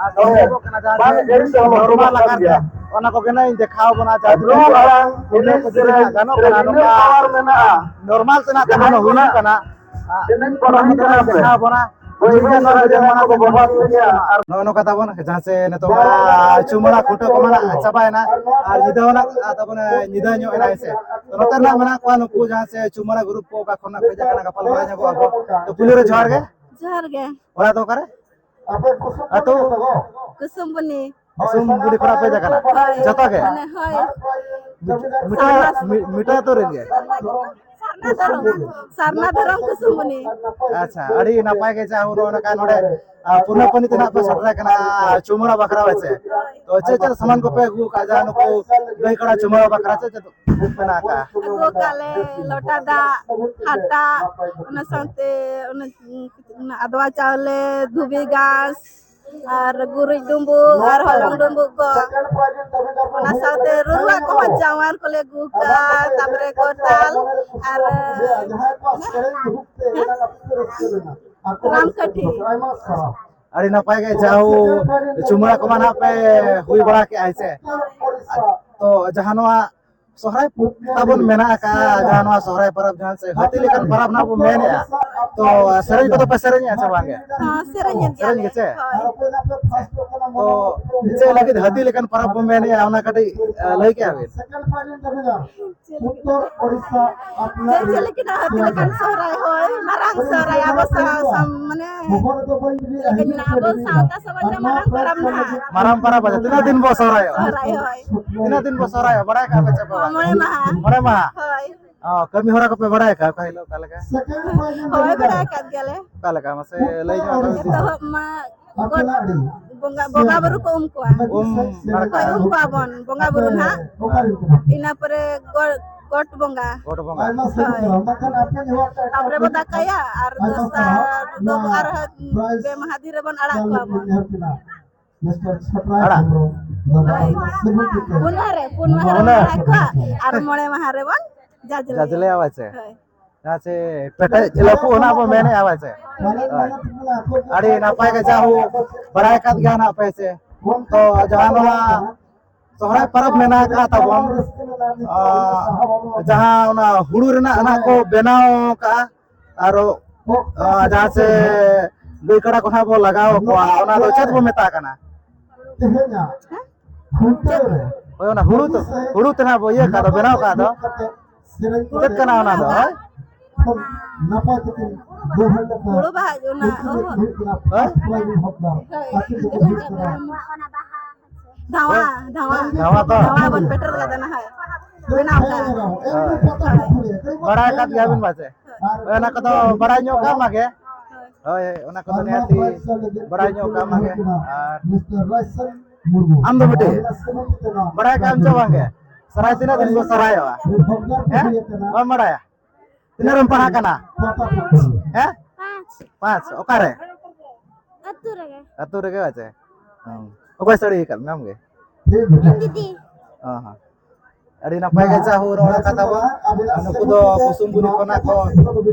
ᱟᱨ ᱥᱚᱢᱵᱷᱚᱵᱚᱜ ᱠᱟᱱᱟ, ᱡᱟᱦᱟᱸ ᱡᱮ normal ᱟᱠᱟᱨ ᱛᱮ ᱚᱱᱟ ᱠᱚᱜᱮ ᱱᱟᱜ ᱤᱧ ᱫᱮᱠᱷᱟᱣ ᱵᱚᱱᱟ, ᱡᱟᱦᱟᱸ ᱛᱤᱱᱟᱹᱜ ᱜᱟᱱᱚᱜ ᱠᱟᱱᱟ, ᱱᱚᱝᱠᱟ normal ᱛᱮ ᱱᱟᱜ ᱛᱮᱢᱚᱱ ᱦᱩᱭᱩᱜ ᱠᱟᱱᱟ᱾ ᱚᱱᱟ ᱠᱚᱜᱮ ᱱᱟᱜ ᱤᱧ ᱫᱮᱠᱷᱟᱣ ᱵᱚᱱᱟ᱾ ᱡᱮ ᱱᱚᱣᱟ ᱡᱮ ᱢᱟᱲᱟᱝ ᱛᱮ ᱱᱚᱜᱼᱚ ᱱᱚᱝᱠᱟ ᱛᱟᱵᱚᱱ, ᱡᱟᱦᱟᱸ ᱥᱮ ᱱᱤᱛᱚᱜ ᱢᱟ ᱪᱩᱢᱟᱹᱲᱟ ᱠᱷᱩᱱᱴᱟᱹᱣ ᱠᱚᱢᱟ ᱱᱟᱜ ᱪᱟᱵᱟᱭᱮᱱᱟ, ᱟᱨ ᱧᱤᱫᱟᱹ ᱦᱚᱸ ᱱᱟᱜ ᱛᱟᱵᱚᱱ ᱧᱤᱫᱟᱹ ᱧᱚᱜ ᱮᱱᱟ, ᱦᱮᱸ ᱥᱮ᱾ ᱛᱚ ᱱᱚᱛᱮ ᱨᱮ ᱱᱟᱜ ᱢᱮᱱᱟᱜ ᱠᱚᱣᱟ ᱱᱩᱠᱩ ᱡᱟᱦᱟᱸ ᱥᱮ ᱪᱩᱢᱟᱹᱲᱟ group ᱠᱚ ᱚᱠᱟ ᱠᱷᱚᱱ ᱱᱟᱜ ᱠᱚ ᱦᱮᱡ ᱟᱠᱟᱱᱟ, ᱜᱟᱯᱟᱞ ᱢᱟᱨᱟᱣ ᱧᱚᱜᱚᱜ ᱟᱵᱚ᱾ ᱛᱚ ᱯᱩᱭᱞᱩ ᱨᱮ ᱡᱚᱦᱟᱨ ᱜᱮ᱾ ᱡᱚᱦᱟᱨ ᱜᱮ᱾ ᱚᱲᱟᱜ ᱫᱚ ᱚᱠᱟᱨᱮ? ᱟᱹᱛᱩ? ᱠᱩᱥᱩᱢᱵᱩᱱᱤ᱾ ᱠᱩᱥᱩᱢᱵᱩᱱᱤ ᱠᱷᱚᱱᱟᱜ ᱯᱮ ᱦᱮᱡ ᱟᱠᱟᱱᱟ? ᱦᱳᱭ᱾ ᱡᱚᱛᱚ ᱜᱮ? ᱢᱟᱱᱮ, ᱦᱳᱭ᱾ ᱢᱤ-, ᱢᱤᱴᱟ-, ᱢᱤ-, ᱢᱤᱴᱟ ᱟᱹᱛᱩ ᱨᱮᱱ ᱜᱮ? ᱥᱟᱨᱱᱟ ᱫᱷᱚᱨᱚᱢ, ᱥᱟᱨᱱᱟ ᱫᱷᱚᱨᱚᱢ ᱠᱩᱥᱩᱢᱵᱩᱱᱤ᱾ ᱟᱪᱪᱷᱟ, ᱟᱹᱰᱤ ᱱᱟᱯᱟᱭ ᱜᱮ ᱡᱟ ᱦᱩᱱᱟᱹᱝ ᱱᱚᱝᱠᱟ ᱱᱚᱰᱮ, ᱟ, ᱯᱩᱱᱟᱹ ᱯᱟᱹᱱᱤ ᱛᱮ ᱱᱟᱜ ᱯᱮ ᱥᱮᱴᱮᱨ ᱟᱠᱟᱱᱟ ᱪᱩᱢᱟᱹᱲᱟ ᱵᱟᱠᱷᱨᱟ, ᱦᱳᱭ ᱥᱮ? ᱛᱚ ᱪᱮᱫ ᱪᱮᱫ ᱥᱟᱢᱟᱱ ᱠᱚᱯᱮ ᱟᱹᱜᱩ ᱟᱠᱟᱫᱼᱟ, ᱡᱟᱦᱟᱸ ᱱᱩᱠᱩ ᱜᱟᱹᱭ ᱠᱟᱰᱟ ᱪᱩᱢᱟᱹᱲᱟ ᱵᱟᱠᱷᱨᱟ ᱪᱮᱫ ᱪᱮᱫ ᱢᱮᱱᱟᱜ ᱟᱠᱟᱫᱼᱟ? ᱟᱹᱜᱩ ᱟᱠᱟᱫ ᱞᱮ ᱞᱚᱴᱟ ᱫᱟᱜ, ᱦᱟᱴᱟᱜ, ᱚᱱᱟ ᱥᱟᱶᱛᱮ ᱚᱱᱟ, ᱚᱱᱟ ᱟᱫᱽᱣᱟ ᱪᱟᱣᱞᱮ, ᱫᱷᱩᱵᱤ ᱜᱷᱟᱸᱥ, ᱟᱨ ᱜᱩᱨᱤᱡ ᱰᱩᱸᱵᱩᱜ ᱟᱨ ᱦᱚᱞᱚᱝ ᱰᱩᱸᱵᱩᱜ ᱠᱚ, ᱚᱱᱟ ᱥᱟᱶᱛᱮ ᱨᱩᱨᱩᱣᱟᱜ ᱠᱚᱦᱚᱸ ᱡᱟᱶᱟᱨ ᱠᱚᱞᱮ ᱟᱹᱜᱩ ᱠᱟᱜᱼᱟ, ᱛᱟᱨᱯᱚᱨᱮ ᱠᱚᱨᱛᱟᱞ ᱟᱨ ᱨᱟᱢᱠᱟᱹᱴᱷᱤ᱾ ᱟᱹᱰᱤ ᱱᱟᱯᱟᱭ ᱜᱮ ᱡᱟᱣ ᱪᱩᱢᱟᱹᱲᱟ ᱠᱚᱢᱟ ᱱᱟᱦᱟᱜ ᱯᱮ ᱦᱩᱭ ᱵᱟᱲᱟ ᱠᱮᱜᱼᱟ, ᱦᱮᱸ ᱥᱮ? ᱛᱚ ᱡᱟᱦᱟᱸ ᱱᱚᱣᱟ ᱥᱚᱦᱨᱟᱭ ᱛᱟᱵᱚᱱ ᱢᱮᱱᱟᱜ ᱟᱠᱟᱫᱼᱟ, ᱡᱟᱦᱟᱸ ᱱᱚᱣᱟ ᱥᱚᱦᱨᱟᱭ ᱯᱚᱨᱚᱵᱽ, ᱡᱟᱦᱟᱸ ᱥᱮ ᱦᱟᱹᱛᱤ ᱞᱮᱠᱟᱱ ᱯᱚᱨᱚᱵᱽ ᱱᱟᱦᱟᱜ ᱵᱚᱱ ᱢᱮᱱᱮᱜᱼᱟ, ᱛᱚ ᱥᱮᱨᱮᱧ ᱠᱚᱫᱚ ᱯᱮ ᱥᱮᱨᱮᱧᱮᱜᱼᱟ ᱥᱮ ᱵᱟᱝ ᱜᱮ? ᱦᱚᱸ, ᱥᱮᱨᱮᱧᱮᱫ ᱥᱮᱨᱮᱧ ᱜᱮᱭᱟᱞᱮ᱾ ᱜᱮ ᱪᱮ? ᱦᱳᱭ᱾ ᱛᱚ ᱪᱮᱫ ᱞᱟᱹᱜᱤᱫ ᱦᱟᱹᱛᱤ ᱞᱮᱠᱟᱱ ᱯᱚᱨᱚᱵᱽ ᱵᱚᱱ ᱢᱮᱱᱮᱜᱼᱟ, ᱚᱱᱟ ᱠᱟᱹᱴᱤᱡ, ᱮ, ᱞᱟᱹᱭ ᱠᱮᱭᱟ ᱵᱤᱱ? ᱪᱮᱫ ᱞᱟᱹᱜᱤᱫ? ᱪᱮᱫ, ᱪᱮᱫ ᱞᱟᱹᱜᱤᱫ ᱦᱟᱹᱛᱤ ᱞᱮᱠᱟᱱ ᱥᱚᱦᱨᱟᱭ? ᱦᱳᱭ, ᱢᱟᱨᱟᱝ ᱥᱚᱦᱨᱟᱭ, ᱟᱵᱚ ᱥᱟᱶ-, ᱥᱟᱶ-, ᱢᱟᱱᱮ, ᱪᱮᱫ ᱞᱮᱠᱟᱧ ᱢᱮᱱᱟ, ᱟᱵᱚ ᱥᱟᱶᱛᱟ ᱥᱚᱢᱟᱡᱽ ᱨᱮ ᱢᱟᱨᱟᱝ ᱯᱚᱨᱚᱵᱽ ᱱᱟᱦᱟᱜ᱾ ᱢᱟᱨᱟᱝ ᱯᱚᱨᱚᱵᱽ ᱟᱪᱪᱷᱟ, ᱛᱤᱱᱟᱹᱜ ᱫᱤᱱ ᱵᱚ ᱥᱚᱦᱨᱟᱭᱚᱜᱼᱟ? ᱥᱚᱦᱨᱟᱭ, ᱦᱳᱭ᱾ ᱛᱤᱱᱟᱹᱜ ᱫᱤᱱ ᱵᱚ ᱥᱚᱦᱨᱟᱭᱚᱜᱼᱟ, ᱵᱟᱲᱟᱭ ᱠᱟᱜᱼᱟ ᱯᱮ ᱪᱮ ᱵᱟᱝ? ᱢᱚᱬᱮ ᱢᱟᱦᱟ᱾ ᱢᱚᱬᱮ ᱢᱟᱦᱟ? ᱦᱳᱭ᱾ ᱚ, ᱠᱟᱹᱢᱤ ᱦᱚᱨᱟ ᱠᱚᱯᱮ ᱵᱟᱲᱟᱭ ᱟᱠᱟᱫ ᱚᱠᱟ ᱦᱤᱞᱳᱜ ᱚᱠᱟ ᱞᱮᱠᱟ? ᱦᱳᱭ, ᱵᱟᱲᱟᱭ ᱟᱠᱟᱫ ᱜᱮᱭᱟᱞᱮ᱾ ᱚᱠᱟ ᱞᱮᱠᱟ ᱢᱟᱥᱮ ᱞᱟᱹᱭ ᱧᱚᱜ ᱟᱞᱮ ᱢᱮ᱾ ᱮᱛᱚᱦᱚᱵ ᱢᱟ ᱜᱚᱴ ᱵᱚᱸᱜᱟ, ᱵᱚᱸᱜᱟ ᱵᱩᱨᱩ ᱠᱚ ᱩᱢ ᱠᱚᱣᱟ᱾ ᱩᱢ ᱱᱟᱲᱠᱟ᱾ ᱦᱳᱭ, ᱩᱢ ᱠᱚᱣᱟ ᱵᱚᱱ ᱵᱚᱸᱜᱟ ᱵᱩᱨᱩ ᱱᱟᱦᱟᱜ᱾ ᱤᱱᱟᱹ ᱯᱚᱨᱮ ᱜᱚ-, ᱜᱚᱴ ᱵᱚᱸᱜᱟ᱾ ᱜᱚᱴ ᱵᱚᱸᱜᱟ᱾ ᱦᱳᱭ᱾ ᱛᱟᱯᱚᱨᱮ ᱵᱚ ᱫᱟᱠᱟᱭᱟ ᱟᱨ ᱫᱚᱥᱟᱨ ᱫᱚ ᱟᱨᱦᱚᱸ ᱯᱮ ᱢᱟᱦᱟ ᱫᱤᱱ ᱨᱮᱵᱚᱱ ᱟᱲᱟᱜ ᱠᱚᱣᱟ ᱵᱚᱱ᱾ ᱟᱲᱟᱜ᱾ ᱦᱳᱭ᱾ ᱯᱩᱱ ᱢᱟᱦᱟ ᱨᱮ, ᱯᱩᱱ ᱢᱟᱦᱟ ᱨᱮᱵᱚᱱ ᱟᱲᱟᱜ ᱠᱚᱣᱟ ᱟᱨ ᱢᱚᱬᱮ ᱢᱟᱦᱟ ᱨᱮᱵᱚᱱ ᱡᱟᱡᱽᱞᱮᱭᱟ᱾ ᱡᱟᱡᱽᱞᱮᱭᱟ ᱵᱟᱪᱮ? ᱦᱳᱭ᱾ ᱡᱟᱦᱟᱸ ᱪᱮ ᱯᱮᱴᱮᱡ ᱞᱟᱹᱯᱩᱜ ᱚᱱᱟ ᱵᱚ ᱢᱮᱱᱮᱫᱼᱟ ᱵᱟᱪᱮ? ᱦᱳᱭ᱾ ᱟᱹᱰᱤ ᱱᱟᱯᱟᱭ ᱜᱮ ᱡᱟ ᱦᱳ ᱵᱟᱲᱟᱭ ᱠᱟᱫ ᱜᱮᱭᱟ ᱱᱟᱜ ᱯᱮ ᱪᱮ? ᱛᱚ ᱡᱟᱦᱟᱸ ᱱᱚᱣᱟ ᱥᱚᱦᱨᱟᱭ ᱯᱚᱨᱚᱵᱽ ᱢᱮᱱᱟᱜ ᱟᱠᱟᱫ ᱛᱟᱵᱚᱱ, ᱟᱸ, ᱡᱟᱦᱟᱸ ᱚᱱᱟ ᱦᱩᱲᱩ ᱨᱮᱱᱟᱜ ᱚᱱᱟ ᱠᱚ ᱵᱮᱱᱟᱣ ᱟᱠᱟᱫᱼᱟ, ᱟᱨᱚ, ᱟᱸ, ᱡᱟᱦᱟᱸ ᱥᱮ ᱜᱟᱹᱭ ᱠᱟᱰᱟ ᱠᱚ ᱱᱟᱦᱟᱜ ᱵᱚ ᱞᱟᱜᱟᱣ ᱠᱚᱣᱟ, ᱚᱱᱟ ᱫᱚ ᱪᱮᱫ ᱵᱚ ᱢᱮᱛᱟᱜ ᱠᱟᱱᱟ? ᱦᱳᱭ, ᱚᱱᱟ ᱦᱩᱲᱩ ᱛᱮ, ᱦᱩᱲᱩ ᱛᱮ ᱱᱟᱦᱟᱜ ᱵᱚ ᱤᱭᱟᱹ ᱠᱟᱜ ᱫᱚ, ᱵᱮᱱᱟᱣ ᱠᱟᱜ ᱫᱚ, ᱪᱮᱫ ᱠᱟᱱᱟ ᱚᱱᱟ ᱫᱚ? ᱦᱳᱭ? ᱦᱩᱲᱩ ᱵᱟᱦᱟ, ᱚᱱᱟ, ᱚᱦᱚ᱾ ᱦᱳᱭ? ᱫᱷᱟᱣᱟ, ᱫᱷᱟᱣᱟ᱾ ᱫᱷᱟᱣᱟ ᱛᱚ? ᱫᱷᱟᱣᱟ ᱵᱚᱱ ᱯᱮᱴᱮᱨ ᱠᱟᱫᱟ ᱱᱟᱦᱟᱜ᱾ ᱵᱮᱱᱟᱣ ᱠᱟᱜᱼᱟ᱾ ᱦᱳᱭ᱾ ᱵᱟᱲᱟᱭ ᱟᱠᱟᱫ ᱜᱮᱭᱟᱵᱤᱱ ᱯᱟᱪᱮ? ᱦᱳᱭ᱾ ᱚᱱᱟ ᱠᱚᱫᱚ ᱵᱟᱲᱟᱭ ᱧᱚᱜ ᱠᱟᱜ ᱢᱟᱜᱮ᱾ ᱦᱳᱭ᱾ ᱦᱳᱭ, ᱚᱱᱟ ᱠᱚᱫᱚ ᱱᱤᱦᱟᱹᱛᱤ ᱵᱟᱲᱟᱭ ᱧᱚᱜ ᱠᱟᱜ ᱢᱟᱜᱮ᱾ ᱟᱨ ᱟᱢ ᱫᱚ ᱵᱤᱴᱤ, ᱵᱟᱲᱟᱭ ᱠᱟᱜ ᱟᱢ ᱪᱮ ᱵᱟᱝᱜᱮ? ᱥᱚᱦᱨᱟᱭ ᱛᱤᱱᱟᱹᱜ ᱫᱤᱱ ᱵᱚ ᱥᱚᱦᱨᱟᱭᱚᱜᱼᱟ? ᱦᱮᱸ? ᱵᱟᱢ ᱵᱟᱲᱟᱭᱟ? ᱛᱤᱱᱟᱹᱜ ᱨᱮᱢ ᱯᱟᱲᱦᱟᱜ ᱠᱟᱱᱟ? ᱦᱮᱸ? ᱯᱟᱸᱪ᱾ ᱯᱟᱸᱪ, ᱚᱠᱟᱨᱮ? ᱟᱹᱛᱩ ᱨᱮᱜᱮ᱾ ᱟᱹᱛᱩ ᱨᱮᱜᱮ ᱟᱪᱪᱷᱟ᱾ ᱦᱩᱸ᱾ ᱚᱠᱚᱭ ᱥᱟᱹᱲᱤ ᱟᱠᱟᱫ ᱢᱮ ᱟᱢ ᱜᱮ? ᱤᱧ ᱫᱤᱫᱤ᱾ ᱚ ᱦᱚᱸ᱾ ᱟᱹᱰᱤ ᱱᱟᱯᱟᱭ ᱜᱮ ᱡᱟ ᱦᱳ ᱨᱚᱲ ᱟᱠᱟᱫ ᱛᱟᱵᱚᱱ᱾ ᱟᱨ ᱱᱩᱠᱩ ᱫᱚ ᱠᱩᱥᱩᱢ ᱵᱩᱨᱩ ᱠᱷᱚᱱᱟᱜ ᱠᱚ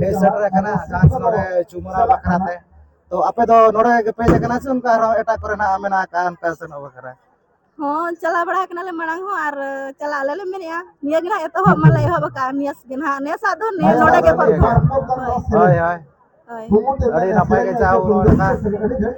ᱦᱮᱡ ᱥᱮᱴᱮᱨ ᱟᱠᱟᱱᱟ ᱡᱟᱦᱟᱸ ᱱᱚᱰᱮ ᱪᱩᱢᱟᱹᱲᱟ ᱵᱟᱠᱷᱨᱟ ᱛᱮ᱾ ᱛᱚ ᱟᱯᱮ ᱫᱚ ᱱᱚᱰᱮ ᱜᱮᱯᱮ ᱦᱮᱡ ᱟᱠᱟᱱᱟ ᱥᱮ ᱚᱱᱠᱟ ᱟᱨᱦᱚᱸ ᱮᱴᱟᱜ ᱠᱚᱨᱮ ᱱᱟᱜ ᱢᱮᱱᱟᱜ ᱟᱠᱟᱫᱼᱟ ᱚᱱᱠᱟ ᱥᱮᱱᱚᱜ ᱵᱟᱠᱷᱨᱟ? ᱦᱚᱸ, ᱪᱟᱞᱟᱣ ᱵᱟᱲᱟ ᱟᱠᱟᱱᱟᱞᱮ ᱢᱟᱲᱟᱝ ᱦᱚᱸ ᱟᱨ ᱪᱟᱞᱟᱜ ᱟᱞᱮ ᱞᱮ ᱢᱮᱱᱮᱫᱼᱟ᱾ ᱱᱤᱭᱟᱹ ᱜᱮ ᱱᱟᱦᱟᱜ ᱮᱛᱚᱦᱚᱵ ᱢᱟᱞᱮ ᱮᱦᱚᱵ ᱟᱠᱟᱫᱼᱟ, ᱱᱮᱥ ᱜᱮ ᱱᱟᱦᱟᱜ, ᱱᱮᱥᱟᱜ ᱫᱚ ᱱᱤᱭᱟᱹ ᱱᱚᱰᱮ ᱜᱮ ᱯᱨᱚᱛᱷᱚᱢ᱾ ᱦᱳᱭ, ᱦᱳᱭ᱾ ᱦᱳᱭ᱾ ᱟᱹᱰᱤ ᱱᱟᱯᱟᱭ ᱜᱮ ᱡᱟ ᱦᱳ ᱱᱚᱰᱮ ᱱᱟᱜ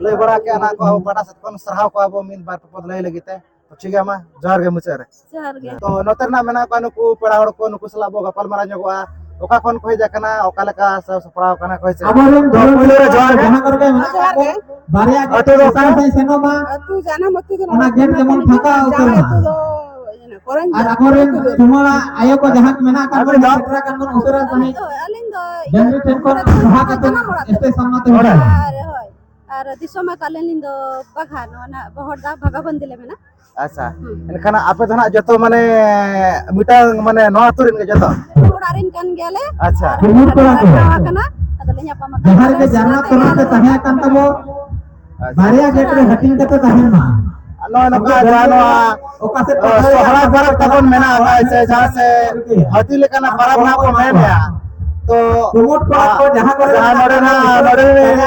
ᱞᱟᱹᱭ ᱵᱟᱲᱟ ᱠᱮᱜᱼᱟ ᱱᱟᱜ ᱠᱚ, ᱟᱵᱚ ᱯᱟᱦᱴᱟ ᱥᱮᱫ ᱠᱷᱚᱱ ᱥᱟᱨᱦᱟᱣ ᱠᱚᱣᱟ ᱵᱚ ᱢᱤᱫ ᱵᱟᱨ ᱯᱮ ᱯᱚᱫ ᱞᱟᱹᱭ ᱞᱟᱹᱜᱤᱫ ᱛᱮ᱾ ᱴᱷᱤᱠ ᱜᱮᱭᱟ, ᱢᱟ ᱡᱚᱦᱟᱨ ᱜᱮ ᱢᱩᱪᱟᱹᱫ ᱨᱮ᱾ ᱡᱚᱦᱟᱨ ᱜᱮ᱾ ᱛᱚ ᱱᱚᱛᱮ ᱨᱮᱱᱟᱜ ᱢᱮᱱᱟᱜ ᱠᱚᱣᱟ ᱱᱩᱠᱩ ᱯᱮᱲᱟ ᱦᱚᱲ ᱠᱚ, ᱱᱩᱠᱩ ᱥᱟᱞᱟᱜ ᱵᱚ ᱜᱟᱯᱟᱞ ᱢᱟᱨᱟᱣ ᱧᱚᱜᱚᱜᱼᱟ, ᱚᱠᱟ ᱠᱷᱚᱱ ᱠᱚ ᱦᱮᱡ ᱟᱠᱟᱱᱟ, ᱚᱠᱟ ᱞᱮᱠᱟ ᱥᱟᱡᱟᱣ ᱥᱟᱯᱲᱟᱣ ᱟᱠᱟᱱᱟ ᱠᱚ, ᱦᱳᱭ ᱥᱮ? ᱟᱵᱚᱨᱮᱱ ᱛᱚ ᱯᱩᱭᱞᱩ ᱨᱮ ᱡᱚᱦᱟᱨ ᱜᱮ᱾ ᱡᱟᱦᱟᱸ ᱠᱚᱨᱮ ᱜᱮ ᱢᱮᱱᱟᱜ ᱟᱠᱟᱫ ᱠᱚ, ᱵᱟᱨᱭᱟ ᱟᱹᱛᱩ ᱫᱚ ᱚᱠᱟ ᱨᱮ? ᱥᱮᱱᱚᱜ ᱢᱟ᱾ ᱟᱹᱛᱩ ᱡᱟᱱᱟᱢ ᱟᱹᱛᱩ ᱫᱚ ᱚᱱᱟ ᱱᱚᱰᱮ ᱜᱮᱴ ᱡᱮᱢᱚᱱ ᱯᱷᱟᱸᱠᱟ ᱩᱛᱟᱹᱨ ᱡᱟᱶᱟᱭ ᱢᱟ᱾ ᱟᱹᱛᱩ ᱫᱚ ᱟᱨ ᱟᱠᱚᱨᱮᱱ ᱪᱩᱢᱟᱹᱲᱟ ᱟᱭᱳ ᱠᱚ ᱡᱟᱦᱟᱸ ᱢᱮᱱᱟᱜ ᱟᱠᱟᱫ ᱠᱚᱣᱟ, ᱥᱮᱴᱮᱨ ᱟᱠᱟᱱ ᱵᱚᱱ ᱩᱥᱟᱹᱨᱟ ᱥᱟᱺᱦᱤᱡ᱾ ᱟᱹᱞᱤᱧ ᱫᱚ ᱰᱟᱹᱝᱨᱤ ᱴᱷᱮᱱ ᱠᱷᱚᱱ ᱥᱟᱦᱟ ᱠᱟᱛᱮ ᱥᱴᱮᱡ ᱥᱟᱢᱱᱟ ᱛᱮ ᱦᱤᱡᱩᱜ ᱢᱟ᱾ ᱟᱨ ᱦᱳᱭ, ᱟᱨ ᱫᱤᱥᱚᱢ ᱟᱠᱟᱫ ᱞᱤᱧ ᱫᱚ ᱵᱟᱜᱷᱟ, ᱱᱚᱣᱟ ᱱᱟᱜ ᱵᱚᱦᱚᱲᱫᱟ ᱵᱷᱟᱜᱟᱵᱚᱱᱫᱤ ᱞᱮ ᱢᱮᱱᱟ᱾ ᱟᱪᱪᱷᱟ, ᱮᱱᱠᱷᱟᱱ ᱟᱯᱮ ᱫᱚ ᱱᱟᱜ ᱡᱚᱛᱚ ᱢᱟᱱᱮ ᱢᱤᱫᱴᱟᱝ ᱢᱟᱱᱮ ᱱᱚᱣᱟ ᱟᱹᱛᱩ ᱨᱮᱱ ᱜᱮ ᱡᱚᱛᱚ? ᱚᱲᱟᱜ ᱨᱮᱱ ᱠᱟᱱ ᱜᱮᱭᱟᱞᱮ᱾ ᱟᱪᱪᱷᱟ᱾ ᱟᱨ ᱠᱩᱢᱩᱴ ᱠᱚᱲᱟ ᱠᱚ᱾ ᱟᱫᱚ ᱞᱤᱧ ᱧᱟᱯᱟᱢ ᱟᱠᱟᱱᱟ᱾ ᱡᱟᱦᱟᱸ ᱨᱮᱜᱮ ᱡᱟᱱᱟᱢ ᱛᱚᱨᱟ ᱛᱮ ᱛᱟᱦᱮᱸ ᱟᱠᱟᱱ ᱛᱟᱵᱚ, ᱟᱪᱪᱷᱟ᱾ ᱵᱟᱨᱭᱟ ᱜᱮᱴ ᱨᱮ ᱦᱟᱹᱴᱤᱧ ᱠᱟᱛᱮ ᱛᱟᱦᱮᱱ ᱢᱟ᱾ ᱱᱚᱜᱼᱚᱭ ᱱᱚᱝᱠᱟ ᱡᱟᱦᱟᱸ ᱱᱚᱣᱟ, ᱚᱠᱟ ᱥᱮᱫ ᱠᱚ ᱟᱸ, ᱫᱟᱲᱮᱭᱟᱜᱼᱟ, ᱥᱚᱦᱨᱟᱭ ᱯᱚᱨᱚᱵᱽ ᱛᱟᱵᱚᱱ ᱢᱮᱱᱟᱜ ᱟᱠᱟᱫ ᱥᱮ ᱡᱟᱦᱟᱸ ᱥᱮ ᱦᱟᱹᱛᱤ ᱞᱮᱠᱟᱱᱟᱜ ᱯᱚᱨᱚᱵᱽ ᱦᱟᱸᱜ ᱵᱚᱱ ᱢᱮᱱᱮᱜᱼᱟ᱾ ᱛᱚ, ᱠᱩᱢᱩᱴ ᱠᱚᱲᱟ ᱠᱚ ᱡᱟᱦᱟᱸ ᱠᱚᱨᱮ ᱡᱟᱦᱟᱸ ᱢᱮᱱᱟᱜ ᱱᱚᱰᱮ ᱠᱚᱣᱟ, ᱱᱟᱜ, ᱱᱚᱰᱮ ᱨᱮᱱ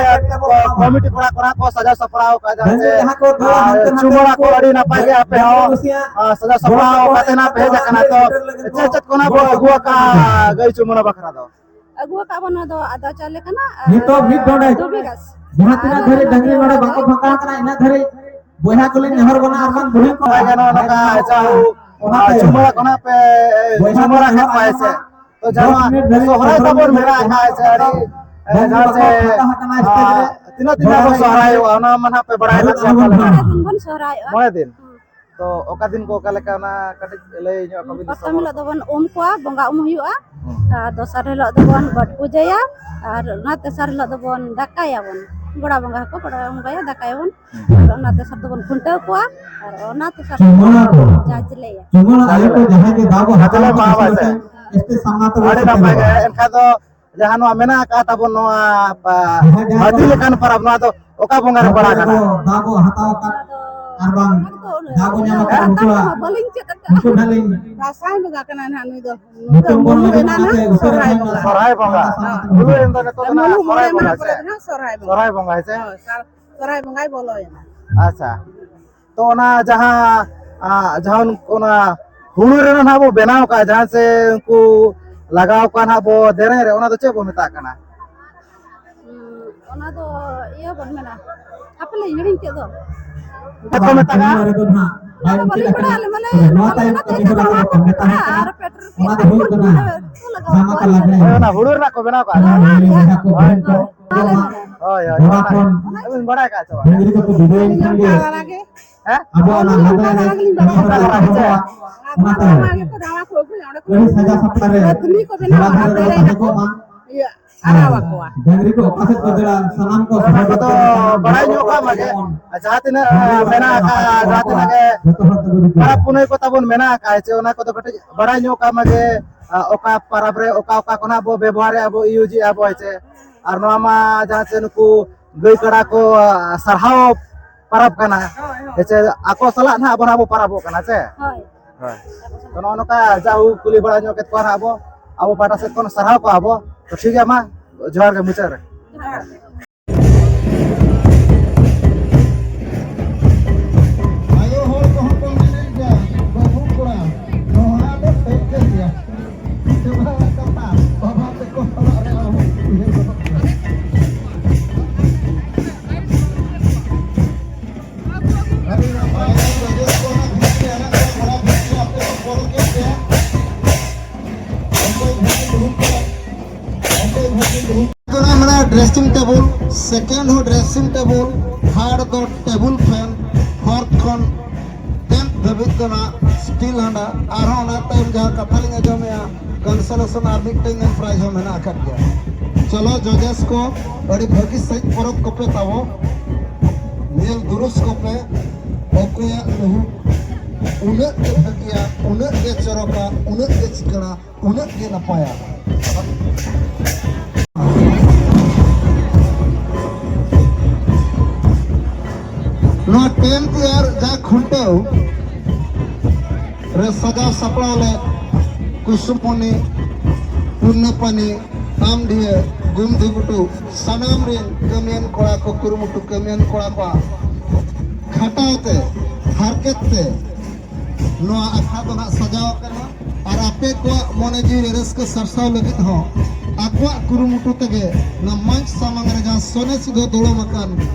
ᱠᱚᱢᱤᱴᱤ ᱠᱚᱲᱟ ᱠᱚ ᱦᱟᱸᱜ ᱠᱚ ᱥᱟᱡᱟᱣ ᱥᱟᱯᱲᱟᱣ ᱟᱠᱟᱫ ᱡᱟᱦᱟᱸ ᱥᱮ, ᱡᱟᱦᱟᱸ ᱠᱚ ᱫᱚ ᱟᱨ ᱦᱟᱱᱛᱮ ᱱᱟᱛᱮ ᱪᱩᱢᱟᱹᱲᱟ ᱠᱚ ᱠᱚ ᱟᱹᱰᱤ ᱱᱟᱯᱟᱭ ᱜᱮ ᱟᱯᱮ ᱦᱚᱸ, ᱠᱩᱥᱤᱭᱟᱜ ᱟᱸ, ᱥᱟᱡᱟᱣ ᱥᱟᱯᱲᱟᱣ ᱠᱟᱛᱮ ᱱᱟᱜ ᱯᱮ ᱦᱮᱡ ᱟᱠᱟᱱᱟ᱾ ᱛᱚ, ᱪᱮᱫ ᱪᱮᱫ ᱠᱚ ᱱᱟᱜ ᱵᱚ ᱟᱹᱜᱩ ᱟᱠᱟᱫᱼᱟ ᱜᱟᱹᱭ ᱪᱩᱢᱟᱹᱲᱟ ᱵᱟᱠᱷᱨᱟ ᱫᱚ? ᱟᱹᱜᱩ ᱟᱠᱟᱫ ᱵᱚᱱ, ᱱᱚᱣᱟ ᱫᱚ ᱟᱫᱟ ᱪᱟᱣᱞᱮ ᱠᱟᱱᱟ᱾ ᱟᱨ ᱱᱤᱛᱚᱜ ᱢᱤᱫ ᱰᱚᱸᱰᱮᱠ ᱫᱷᱩᱵᱤ ᱜᱷᱟᱥ᱾ ᱡᱟᱦᱟᱸ ᱛᱤᱱᱟᱹᱜ ᱟᱨ ᱫᱷᱟᱹᱨᱤᱡ ᱚᱱᱟ ᱰᱟᱹᱝᱨᱤ ᱱᱚᱰᱮ ᱫᱚ ᱵᱟᱠᱚ ᱯᱷᱟᱸᱠᱟ ᱟᱠᱟᱱᱟ, ᱤᱱᱟᱹᱜ ᱫᱷᱟᱹᱨᱤᱡ ᱵᱚᱭᱦᱟ ᱠᱚᱞᱤᱧ ᱱᱮᱦᱚᱨ ᱵᱚᱱᱟ ᱟᱨ ᱵᱟᱝ ᱵᱩᱰᱷᱤ ᱠᱚ᱾ ᱱᱚᱜᱼᱚᱭ ᱡᱮ ᱱᱚᱜᱼᱚ ᱱᱚᱝᱠᱟ ᱡᱟᱦᱟᱸ ᱚᱱᱟᱛᱮ ᱪᱩᱢᱟᱹᱲᱟ ᱠᱷᱚᱱᱟᱜ ᱯᱮ ᱵᱚᱭᱦᱟ ᱪᱩᱢᱟᱹᱲᱟ ᱠᱚ ᱠᱷᱟᱱ ᱱᱮᱦᱚᱨ ᱯᱟᱭ ᱥᱮ᱾ ᱟᱸᱡᱚᱢᱟ᱾ ᱛᱚ, ᱫᱚᱥ ᱡᱟᱦᱟᱸ ᱢᱤᱱᱤᱴ ᱫᱷᱟᱹᱨᱤᱡ ᱥᱚᱦᱨᱟᱭ ᱥᱚᱦᱨᱟᱭ ᱛᱟᱵᱚᱱ ᱫᱚ ᱢᱮᱱᱟᱜ ᱡᱟᱦᱟᱸ ᱟᱠᱟᱫ ᱥᱮ ᱟᱹᱰᱤ, ᱰᱟᱹᱝᱨᱤ ᱡᱟᱦᱟᱸ ᱵᱟᱠᱚ ᱥᱮ, ᱯᱷᱟᱸᱠᱟ ᱟᱠᱟᱱᱟ ᱥᱴᱮᱡ ᱨᱮ᱾ ᱟᱸ, ᱛᱤᱱᱟᱹᱜ ᱫᱤᱱ ᱵᱚᱭᱦᱟ ᱟᱵᱚ ᱠᱚ ᱥᱚᱦᱨᱟᱭᱚᱜᱼᱟ, ᱚᱱᱟ ᱢᱟ ᱱᱟᱦᱟᱜ ᱯᱮ ᱵᱟᱲᱟᱭ ᱵᱷᱟᱹᱨᱩᱫ ᱠᱟᱜ ᱜᱮᱭᱟ ᱟᱞᱚᱵᱚᱱ ᱯᱟᱞᱮᱱ᱾ ᱵᱷᱟᱸᱜᱟ᱾ ᱢᱚᱬᱮ ᱫᱤᱱ ᱵᱚᱱ ᱥᱚᱦᱨᱟᱭᱚᱜᱼᱟ᱾ ᱢᱚᱬᱮ ᱫᱤᱱ᱾ ᱦᱩᱸ᱾ ᱛᱚ, ᱚᱠᱟ ᱫᱤᱱ ᱠᱚ ᱚᱠᱟ ᱞᱮᱠᱟ, ᱚᱱᱟ ᱠᱟᱹᱴᱤᱡ ᱞᱟᱹᱭ ᱧᱚᱜ ᱟᱠᱚ ᱵᱤᱱ ᱯᱨᱚᱛᱷᱚᱢ ᱫᱤᱥᱚᱢ ᱦᱚᱲ᱾ ᱦᱤᱞᱳᱜ ᱫᱚᱵᱚᱱ ᱩᱢ ᱠᱚᱣᱟ, ᱵᱚᱸᱜᱟ ᱩᱢ ᱦᱩᱭᱩᱜᱼᱟ᱾ ᱦᱩᱸ᱾ ᱟᱨ ᱫᱚᱥᱟᱨ ᱦᱤᱞᱳᱜ ᱫᱚᱵᱚᱱ ᱜᱚᱴ ᱯᱩᱡᱟᱹᱭᱟ᱾ ᱟᱨ ᱚᱱᱟ ᱛᱮᱥᱟᱨ ᱦᱤᱞᱳᱜ ᱫᱚᱵᱚᱱ ᱫᱟᱠᱟᱭᱟᱵᱚᱱ᱾ ᱜᱚᱲᱟ ᱵᱚᱸᱜᱟ ᱦᱚᱸᱠᱚ ᱜᱚᱲᱟ ᱵᱚᱸᱜᱟᱭᱟ, ᱫᱟᱠᱟᱭᱟᱵᱚᱱ᱾ ᱦᱩᱸ᱾ ᱟᱨ ᱚᱱᱟ ᱛᱮᱥᱟᱨ ᱫᱚᱵᱚᱱ ᱠᱷᱩᱱᱴᱟᱹᱣ ᱠᱚᱣᱟ᱾ ᱟᱨ ᱚᱱᱟ ᱛᱮᱥᱟᱨ ᱪᱩᱢᱟᱹᱲᱟ ᱠᱚ᱾ ᱡᱟ ᱡᱤᱞᱮᱭᱟ᱾ ᱪᱩᱢᱟᱹᱲᱟ ᱟᱭᱳ ᱠᱚ ᱡᱟᱦᱟᱸᱭ ᱜᱮ ᱫᱟᱜ ᱵᱚ ᱦᱟᱛᱟᱣ ᱢᱟ ᱵᱟᱭ ᱥᱮ᱾ ᱥᱴᱮᱡ ᱥᱟᱢᱱᱟ ᱛᱮᱵᱚ ᱟᱹᱰᱤ ᱱᱟᱯᱟᱭ ᱜᱮ᱾ ᱥᱮᱴᱮᱨᱚᱜᱼᱟ᱾ ᱮᱱᱠᱷᱟᱱ ᱫᱚ ᱡᱟᱦᱟᱸ ᱱᱚᱣᱟ ᱢᱮᱱᱟᱜ ᱟᱠᱟᱫ ᱛᱟᱵᱚᱱ ᱱᱚᱣᱟ, ᱯᱟ-, ᱡᱟᱦᱟᱸ ᱡᱟᱦᱟᱸ ᱦᱟᱹᱛᱤ ᱞᱮᱠᱟᱱ ᱯᱟᱨᱟᱵᱽ, ᱱᱚᱣᱟ ᱫᱚ ᱚᱠᱟ ᱵᱚᱸᱜᱟ ᱨᱮ ᱯᱟᱲᱟᱜ ᱠᱟᱱᱟ? ᱫᱟᱜ ᱵᱚ ᱦᱟᱛᱟᱣ ᱟᱠᱟᱫ ᱟᱨ ᱵᱟᱝ ᱫᱟᱜ ᱵᱚ ᱧᱟᱢ ᱟᱠᱟᱫ ᱦᱮᱸ? ᱩᱱᱠᱩᱣᱟᱜ ᱵᱟᱹᱞᱤᱧ ᱪᱮᱫ ᱟᱠᱟᱫᱼᱟ᱾ ᱩᱱᱠᱩ ᱱᱟᱦᱟᱜ ᱞᱤᱧ ᱫᱟᱸᱥᱟᱭ ᱵᱚᱸᱜᱟ ᱠᱟᱱᱟ ᱱᱟᱦᱟᱜ ᱱᱩᱭ ᱫᱚ᱾ ᱱᱩᱭ ᱫᱚ ᱧᱩᱛᱩᱢ ᱵᱚᱱ ᱢᱩᱨᱢᱩ ᱞᱟᱹᱭ ᱮᱱᱟ ᱠᱟᱛᱮ ᱱᱟᱦᱟᱜ ᱩᱥᱟᱹᱨᱟ ᱥᱚᱦᱨᱟᱭ ᱵᱚᱸᱜᱟ᱾ ᱥᱚᱦᱨᱟᱭ ᱵᱚᱸᱜᱟ᱾ ᱦᱳᱭ᱾ ᱦᱩᱲᱩ ᱮᱨ ᱫᱚ ᱱᱤᱛᱚᱜ ᱫᱚ ᱢᱩᱨᱢᱩ ᱱᱟᱦᱟᱜ ᱥᱚᱦᱨᱟᱭ ᱢᱚᱬᱮ ᱵᱚᱸᱜᱟ ᱢᱟᱦᱟ ᱯᱚᱨᱮ ᱥᱮ? ᱫᱚ ᱱᱟᱦᱟᱜ ᱥᱚᱦᱨᱟᱭ ᱵᱚᱸᱜᱟ᱾ ᱥᱚᱦᱨᱟᱭ ᱵᱚᱸᱜᱟ ᱦᱮᱸ ᱥᱮ? ᱦᱳᱭ, ᱥᱟᱨ-, ᱥᱚᱦᱨᱟᱭ ᱵᱚᱸᱜᱟᱭ ᱵᱚᱞᱚᱭᱮᱱᱟ᱾ ᱟᱪᱪᱷᱟ᱾ ᱛᱚ, ᱚᱱᱟ ᱡᱟᱦᱟᱸ, ᱟ, ᱡᱟᱦᱟᱸ ᱚᱱᱟ ᱦᱩᱲᱩ ᱨᱮᱱᱟᱜ ᱱᱟᱦᱟᱜ ᱵᱚ ᱵᱮᱱᱟᱣ ᱠᱟᱜᱼᱟ, ᱡᱟᱦᱟᱸ ᱥᱮ ᱩᱱᱠᱩ ᱞᱟᱜᱟᱣ ᱠᱚᱣᱟ ᱱᱟᱦᱟᱜ ᱵᱚ ᱫᱮᱨᱮᱧ ᱨᱮ, ᱚᱱᱟ ᱫᱚ ᱪᱮᱫ ᱵᱚ ᱢᱮᱛᱟᱜ ᱠᱟᱱᱟ? ᱦᱩᱸ, ᱚᱱᱟ ᱫᱚ ᱤᱭᱟᱹ ᱵᱚᱱ ᱢᱮᱱᱟ, ᱦᱟᱯᱮ ᱞᱤᱧ ᱦᱤᱲᱤᱧ ᱠᱮᱫ ᱫᱚ᱾ ᱪᱮᱫ ᱠᱚ ᱢᱮᱛᱟᱜᱼᱟ? ᱚᱱᱟ ᱫᱚ ᱵᱟᱹᱞᱤᱧ ᱵᱟᱲᱟᱭᱟ, ᱟᱞᱮ ᱢᱟᱞᱮ ᱱᱚᱣᱟ ᱛᱟᱭᱚᱢ ᱠᱟᱹᱢᱤ ᱦᱚᱨᱟ ᱠᱚᱫᱚ ᱠᱚ ᱢᱮᱛᱟ ᱦᱟᱸᱜ ᱠᱟᱱᱟ᱾ ᱚᱱᱟ ᱫᱚ ᱦᱩᱭᱩᱜ ᱠᱟᱱᱟ ᱡᱷᱟᱢᱟ ᱠᱟᱞᱟ ᱜᱟᱹᱭ᱾ ᱦᱳᱭ, ᱚᱱᱟ ᱦᱩᱲᱩ ᱨᱮᱱᱟᱜ ᱠᱚ ᱵᱮᱱᱟᱣ ᱠᱟᱜᱼᱟ᱾ ᱦᱳᱭ, ᱦᱳᱭ, ᱦᱳᱭ᱾ ᱦᱳᱭ, ᱦᱳᱭ, ᱦᱳᱭ᱾ ᱵᱚᱲᱟ ᱠᱷᱚᱱ ᱟᱹᱵᱤᱱ ᱵᱟᱲᱟᱭ ᱠᱟᱜᱼᱟ ᱥᱮ ᱵᱟᱝ? ᱰᱟᱹᱝᱨᱤ ᱠᱚᱠᱚ ᱵᱤᱫᱟᱹᱭ ᱮᱱ ᱠᱷᱟᱱ ᱜᱮ ᱦᱮᱸ? ᱟᱵᱚᱣᱟᱜ ᱚᱱᱟ ᱞᱟᱜᱽᱲᱮ ᱮᱱᱮᱡ ᱚᱱᱟ ᱠᱚ ᱨᱟᱠᱟᱵ ᱪᱮ? ᱚᱱᱟᱛᱮ ᱟᱹᱰᱤ ᱥᱟᱡᱟᱣ ᱥᱟᱯᱲᱟᱣ ᱨᱮ ᱡᱚᱲᱟ ᱫᱷᱚᱨᱮ ᱠᱚ ᱛᱟᱦᱮᱸ ᱠᱚᱜ ᱢᱟ᱾ ᱤᱭᱟᱹ, ᱟᱨᱟᱣ ᱟᱠᱚᱣᱟ᱾ ᱰᱟᱹᱝᱨᱤ ᱠᱚ ᱚᱠᱟ ᱥᱮᱫ ᱠᱚ ᱫᱟᱹᱲᱟ, ᱥᱟᱱᱟᱢ ᱠᱚ ᱚᱱᱟ ᱠᱚᱫᱚ ᱵᱟᱲᱟᱭ ᱧᱚᱜ ᱠᱟᱜ ᱢᱟᱜᱮ᱾ ᱟᱨ ᱡᱟᱦᱟᱸ ᱛᱤᱱᱟᱹᱜ ᱢᱮᱱᱟᱜ ᱟᱠᱟᱫ, ᱡᱟᱦᱟᱸ ᱛᱤᱱᱟᱹᱜ ᱜᱮ ᱡᱚᱛᱚ ᱦᱚᱲ ᱛᱮᱵᱚᱱ ᱨᱤᱠᱟᱹᱭᱟ᱾ ᱯᱚᱨᱚᱵᱽ ᱯᱩᱱᱟᱹᱭ ᱠᱚ ᱛᱟᱵᱚᱱ ᱢᱮᱱᱟᱜ ᱟᱠᱟᱫ, ᱪᱮ ᱚᱱᱟ ᱠᱚᱫᱚ ᱠᱟᱹᱴᱤᱡ ᱵᱟᱲᱟᱭ ᱧᱚᱜ ᱠᱟᱜ ᱢᱟᱜᱮ, ᱟ, ᱚᱠᱟ ᱯᱚᱨᱚᱵᱽ ᱨᱮ ᱚᱠᱟ ᱚᱠᱟ ᱠᱷᱚᱱᱟᱜ ᱵᱚ ᱵᱮᱵᱚᱦᱟᱨᱮᱫᱼᱟ, ᱵᱚ ᱤᱭᱩᱡᱮᱫᱼᱟ ᱵᱚ, ᱦᱮᱸ ᱪᱮ? ᱟᱨ ᱱᱚᱣᱟ ᱢᱟ ᱡᱟᱦᱟᱸ ᱪᱮ ᱱᱩᱠᱩ ᱜᱟᱹᱭ ᱠᱟᱰᱟ ᱠᱚ, ᱟ, ᱥᱟᱨᱦᱟᱣ ᱯᱚᱨᱚᱵᱽ ᱠᱟᱱᱟ, ᱦᱳᱭ, ᱦᱳᱭ᱾ ᱦᱮᱸ ᱪᱮ? ᱟᱠᱚ ᱥᱟᱞᱟᱜ ᱱᱟᱦᱟᱜ ᱟᱵᱚ ᱱᱟᱦᱟᱜ ᱵᱚ ᱯᱚᱨᱚᱵᱚᱜ ᱠᱟᱱᱟ, ᱪᱮ? ᱦᱳᱭ᱾ ᱦᱳᱭ᱾ ᱛᱚ, ᱱᱚᱜᱼᱚ ᱱᱚᱝᱠᱟ ᱡᱟ ᱦᱩ ᱠᱩᱞᱤ ᱵᱟᱲᱟ ᱧᱚᱜ ᱠᱮᱫ ᱠᱚᱣᱟ ᱱᱟᱦᱟᱜ ᱟᱵᱚ, ᱟᱵᱚ ᱯᱟᱦᱴᱟ ᱥᱮᱫ ᱠᱷᱚᱱ ᱥᱟᱨᱦᱟᱣ ᱠᱚᱣᱟ ᱵᱚ᱾ ᱛᱚ, ᱴᱷᱤᱠ ᱜᱮᱭᱟ, ᱢᱟ, ᱡᱚᱦᱟᱨ ᱜᱮ ᱢᱩᱪᱟᱹᱫ ᱨᱮ᱾ ᱡᱚᱦᱟᱨ᱾ ᱟᱭᱳ ᱦᱚᱲ ᱠᱚᱦᱚᱸ ᱠᱚ ᱢᱮᱱᱮᱫ ᱜᱮᱭᱟ, "ᱵᱟᱹᱵᱩ ᱠᱚᱲᱟ, ᱱᱚᱣᱟ ᱫᱚ ᱴᱷᱤᱠ ᱜᱮ ᱜᱮᱭᱟ᱾" ᱪᱮᱫᱟᱜ ᱠᱟᱛᱷᱟ, ᱵᱟᱵᱟ ᱛᱟᱠᱚ ᱚᱲᱟᱜ ᱨᱮ ᱟᱵᱚ ᱩᱭᱦᱟᱹᱨ ᱜᱚᱫᱚᱜ ᱠᱟᱱᱟ᱾ ᱟᱹᱰᱤ ᱱᱟᱯᱟᱭ, ᱡᱚᱡᱚ ᱠᱚ ᱚᱱᱟ ᱵᱷᱤᱛ ᱨᱮ ᱦᱮᱱᱟᱜ ᱠᱚᱣᱟ, ᱠᱚᱲᱟ ᱵᱷᱤᱛ ᱨᱮ ᱟᱯᱮ ᱠᱚ ᱵᱚᱞᱚ ᱠᱮᱫ ᱯᱮᱭᱟ᱾ ᱚᱠᱚᱭ ᱵᱷᱟᱹᱜᱤ ᱫᱩᱲᱩᱵ ᱠᱟᱱᱟ? ᱚᱠᱚᱭ ᱵᱷᱟᱹᱜᱤ ᱫᱩᱲᱩᱵ ᱠᱟᱱᱟ? ᱢᱮᱱᱟᱜᱼᱟ dressing table, second ᱦᱚᱸ dressing table, third ᱫᱚ table fan, fourth ᱠᱷᱚᱱ tenth ᱫᱷᱟᱹᱵᱤᱡ ᱫᱚ ᱱᱟᱜ steel ᱦᱟᱸᱰᱟ᱾ ᱟᱨᱦᱚᱸ ᱚᱱᱟ ᱛᱟᱭᱚᱢ ᱡᱟᱦᱟᱸ ᱠᱟᱛᱷᱟ ᱞᱤᱧ ᱟᱸᱡᱚᱢᱮᱜᱼᱟ, consolation ᱟᱨ ᱢᱤᱫᱴᱮᱱ ᱜᱟᱱ prize ᱦᱚᱸ ᱢᱮᱱᱟᱜ ᱟᱠᱟᱫ ᱜᱮᱭᱟ᱾ ᱪᱚᱞᱚ judges ᱠᱚ, ᱟᱹᱰᱤ ᱵᱷᱟᱹᱜᱤ ᱥᱟᱺᱦᱤᱡ ᱯᱚᱨᱚᱵᱽ ᱠᱚᱯᱮ ᱛᱟᱵᱚ, ᱧᱮᱞ ᱫᱩᱨᱩᱥ ᱠᱚᱯᱮ, ᱚᱠᱚᱭᱟᱜ ᱞᱩᱦᱩᱠ ᱩᱱᱟᱹᱜ ᱜᱮ ᱵᱷᱟᱹᱜᱤᱭᱟ, ᱩᱱᱟᱹᱜ ᱜᱮ ᱪᱚᱨᱚᱠᱟ, ᱩᱱᱟᱹᱜ ᱜᱮ ᱪᱤᱠᱟᱹᱲᱟ, ᱩᱱᱟᱹᱜ ᱜᱮ ᱱᱟᱯᱟᱭᱟ᱾ ᱱᱚᱣᱟ tenth year ᱡᱟ ᱠᱷᱩᱱᱴᱟᱹᱣ ᱨᱮ ᱥᱟᱡᱟᱣ ᱥᱟᱯᱲᱟᱣ ᱞᱮᱫ ᱠᱩᱥᱩᱢᱚᱱᱤ, ᱯᱩᱨᱱᱟᱯᱟᱱᱤ, ᱟᱢᱰᱤᱦᱟᱹ, ᱜᱩᱢᱫᱷᱤᱜᱷᱩᱴᱩ, ᱥᱟᱱᱟᱢ ᱨᱮᱱ ᱠᱟᱹᱢᱤᱭᱟᱱ ᱠᱚᱲᱟ ᱠᱚ, ᱠᱩᱨᱩᱢᱩᱴᱩ ᱠᱟᱹᱢᱤᱭᱟᱱ ᱠᱚᱲᱟ ᱠᱚᱣᱟᱜ ᱠᱷᱟᱴᱟᱣ ᱛᱮ, ᱦᱟᱨᱠᱮᱛ ᱛᱮ, ᱱᱚᱣᱟ ᱟᱠᱷᱲᱟ ᱫᱚ ᱱᱟᱜ ᱥᱟᱡᱟᱣ ᱟᱠᱟᱱᱟ᱾ ᱟᱨ ᱟᱯᱮ ᱠᱚᱣᱟᱜ ᱢᱚᱱᱮ ᱡᱤᱣᱤ ᱨᱮ ᱨᱟᱹᱥᱠᱟᱹ ᱥᱟᱨᱥᱟᱣ ᱞᱟᱹᱜᱤᱫ ᱦᱚᱸ ᱟᱠᱚᱣᱟᱜ ᱠᱩᱨᱩᱢᱩᱴᱩ ᱛᱮᱜᱮ ᱱᱚᱣᱟ ᱢᱚᱧᱪ ᱥᱟᱢᱟᱝ ᱨᱮ ᱡᱟᱦᱟᱸ ᱥᱚᱱᱮ ᱥᱤᱫᱷᱟᱹ ᱫᱩᱲᱩᱵ ᱟᱠᱟᱱ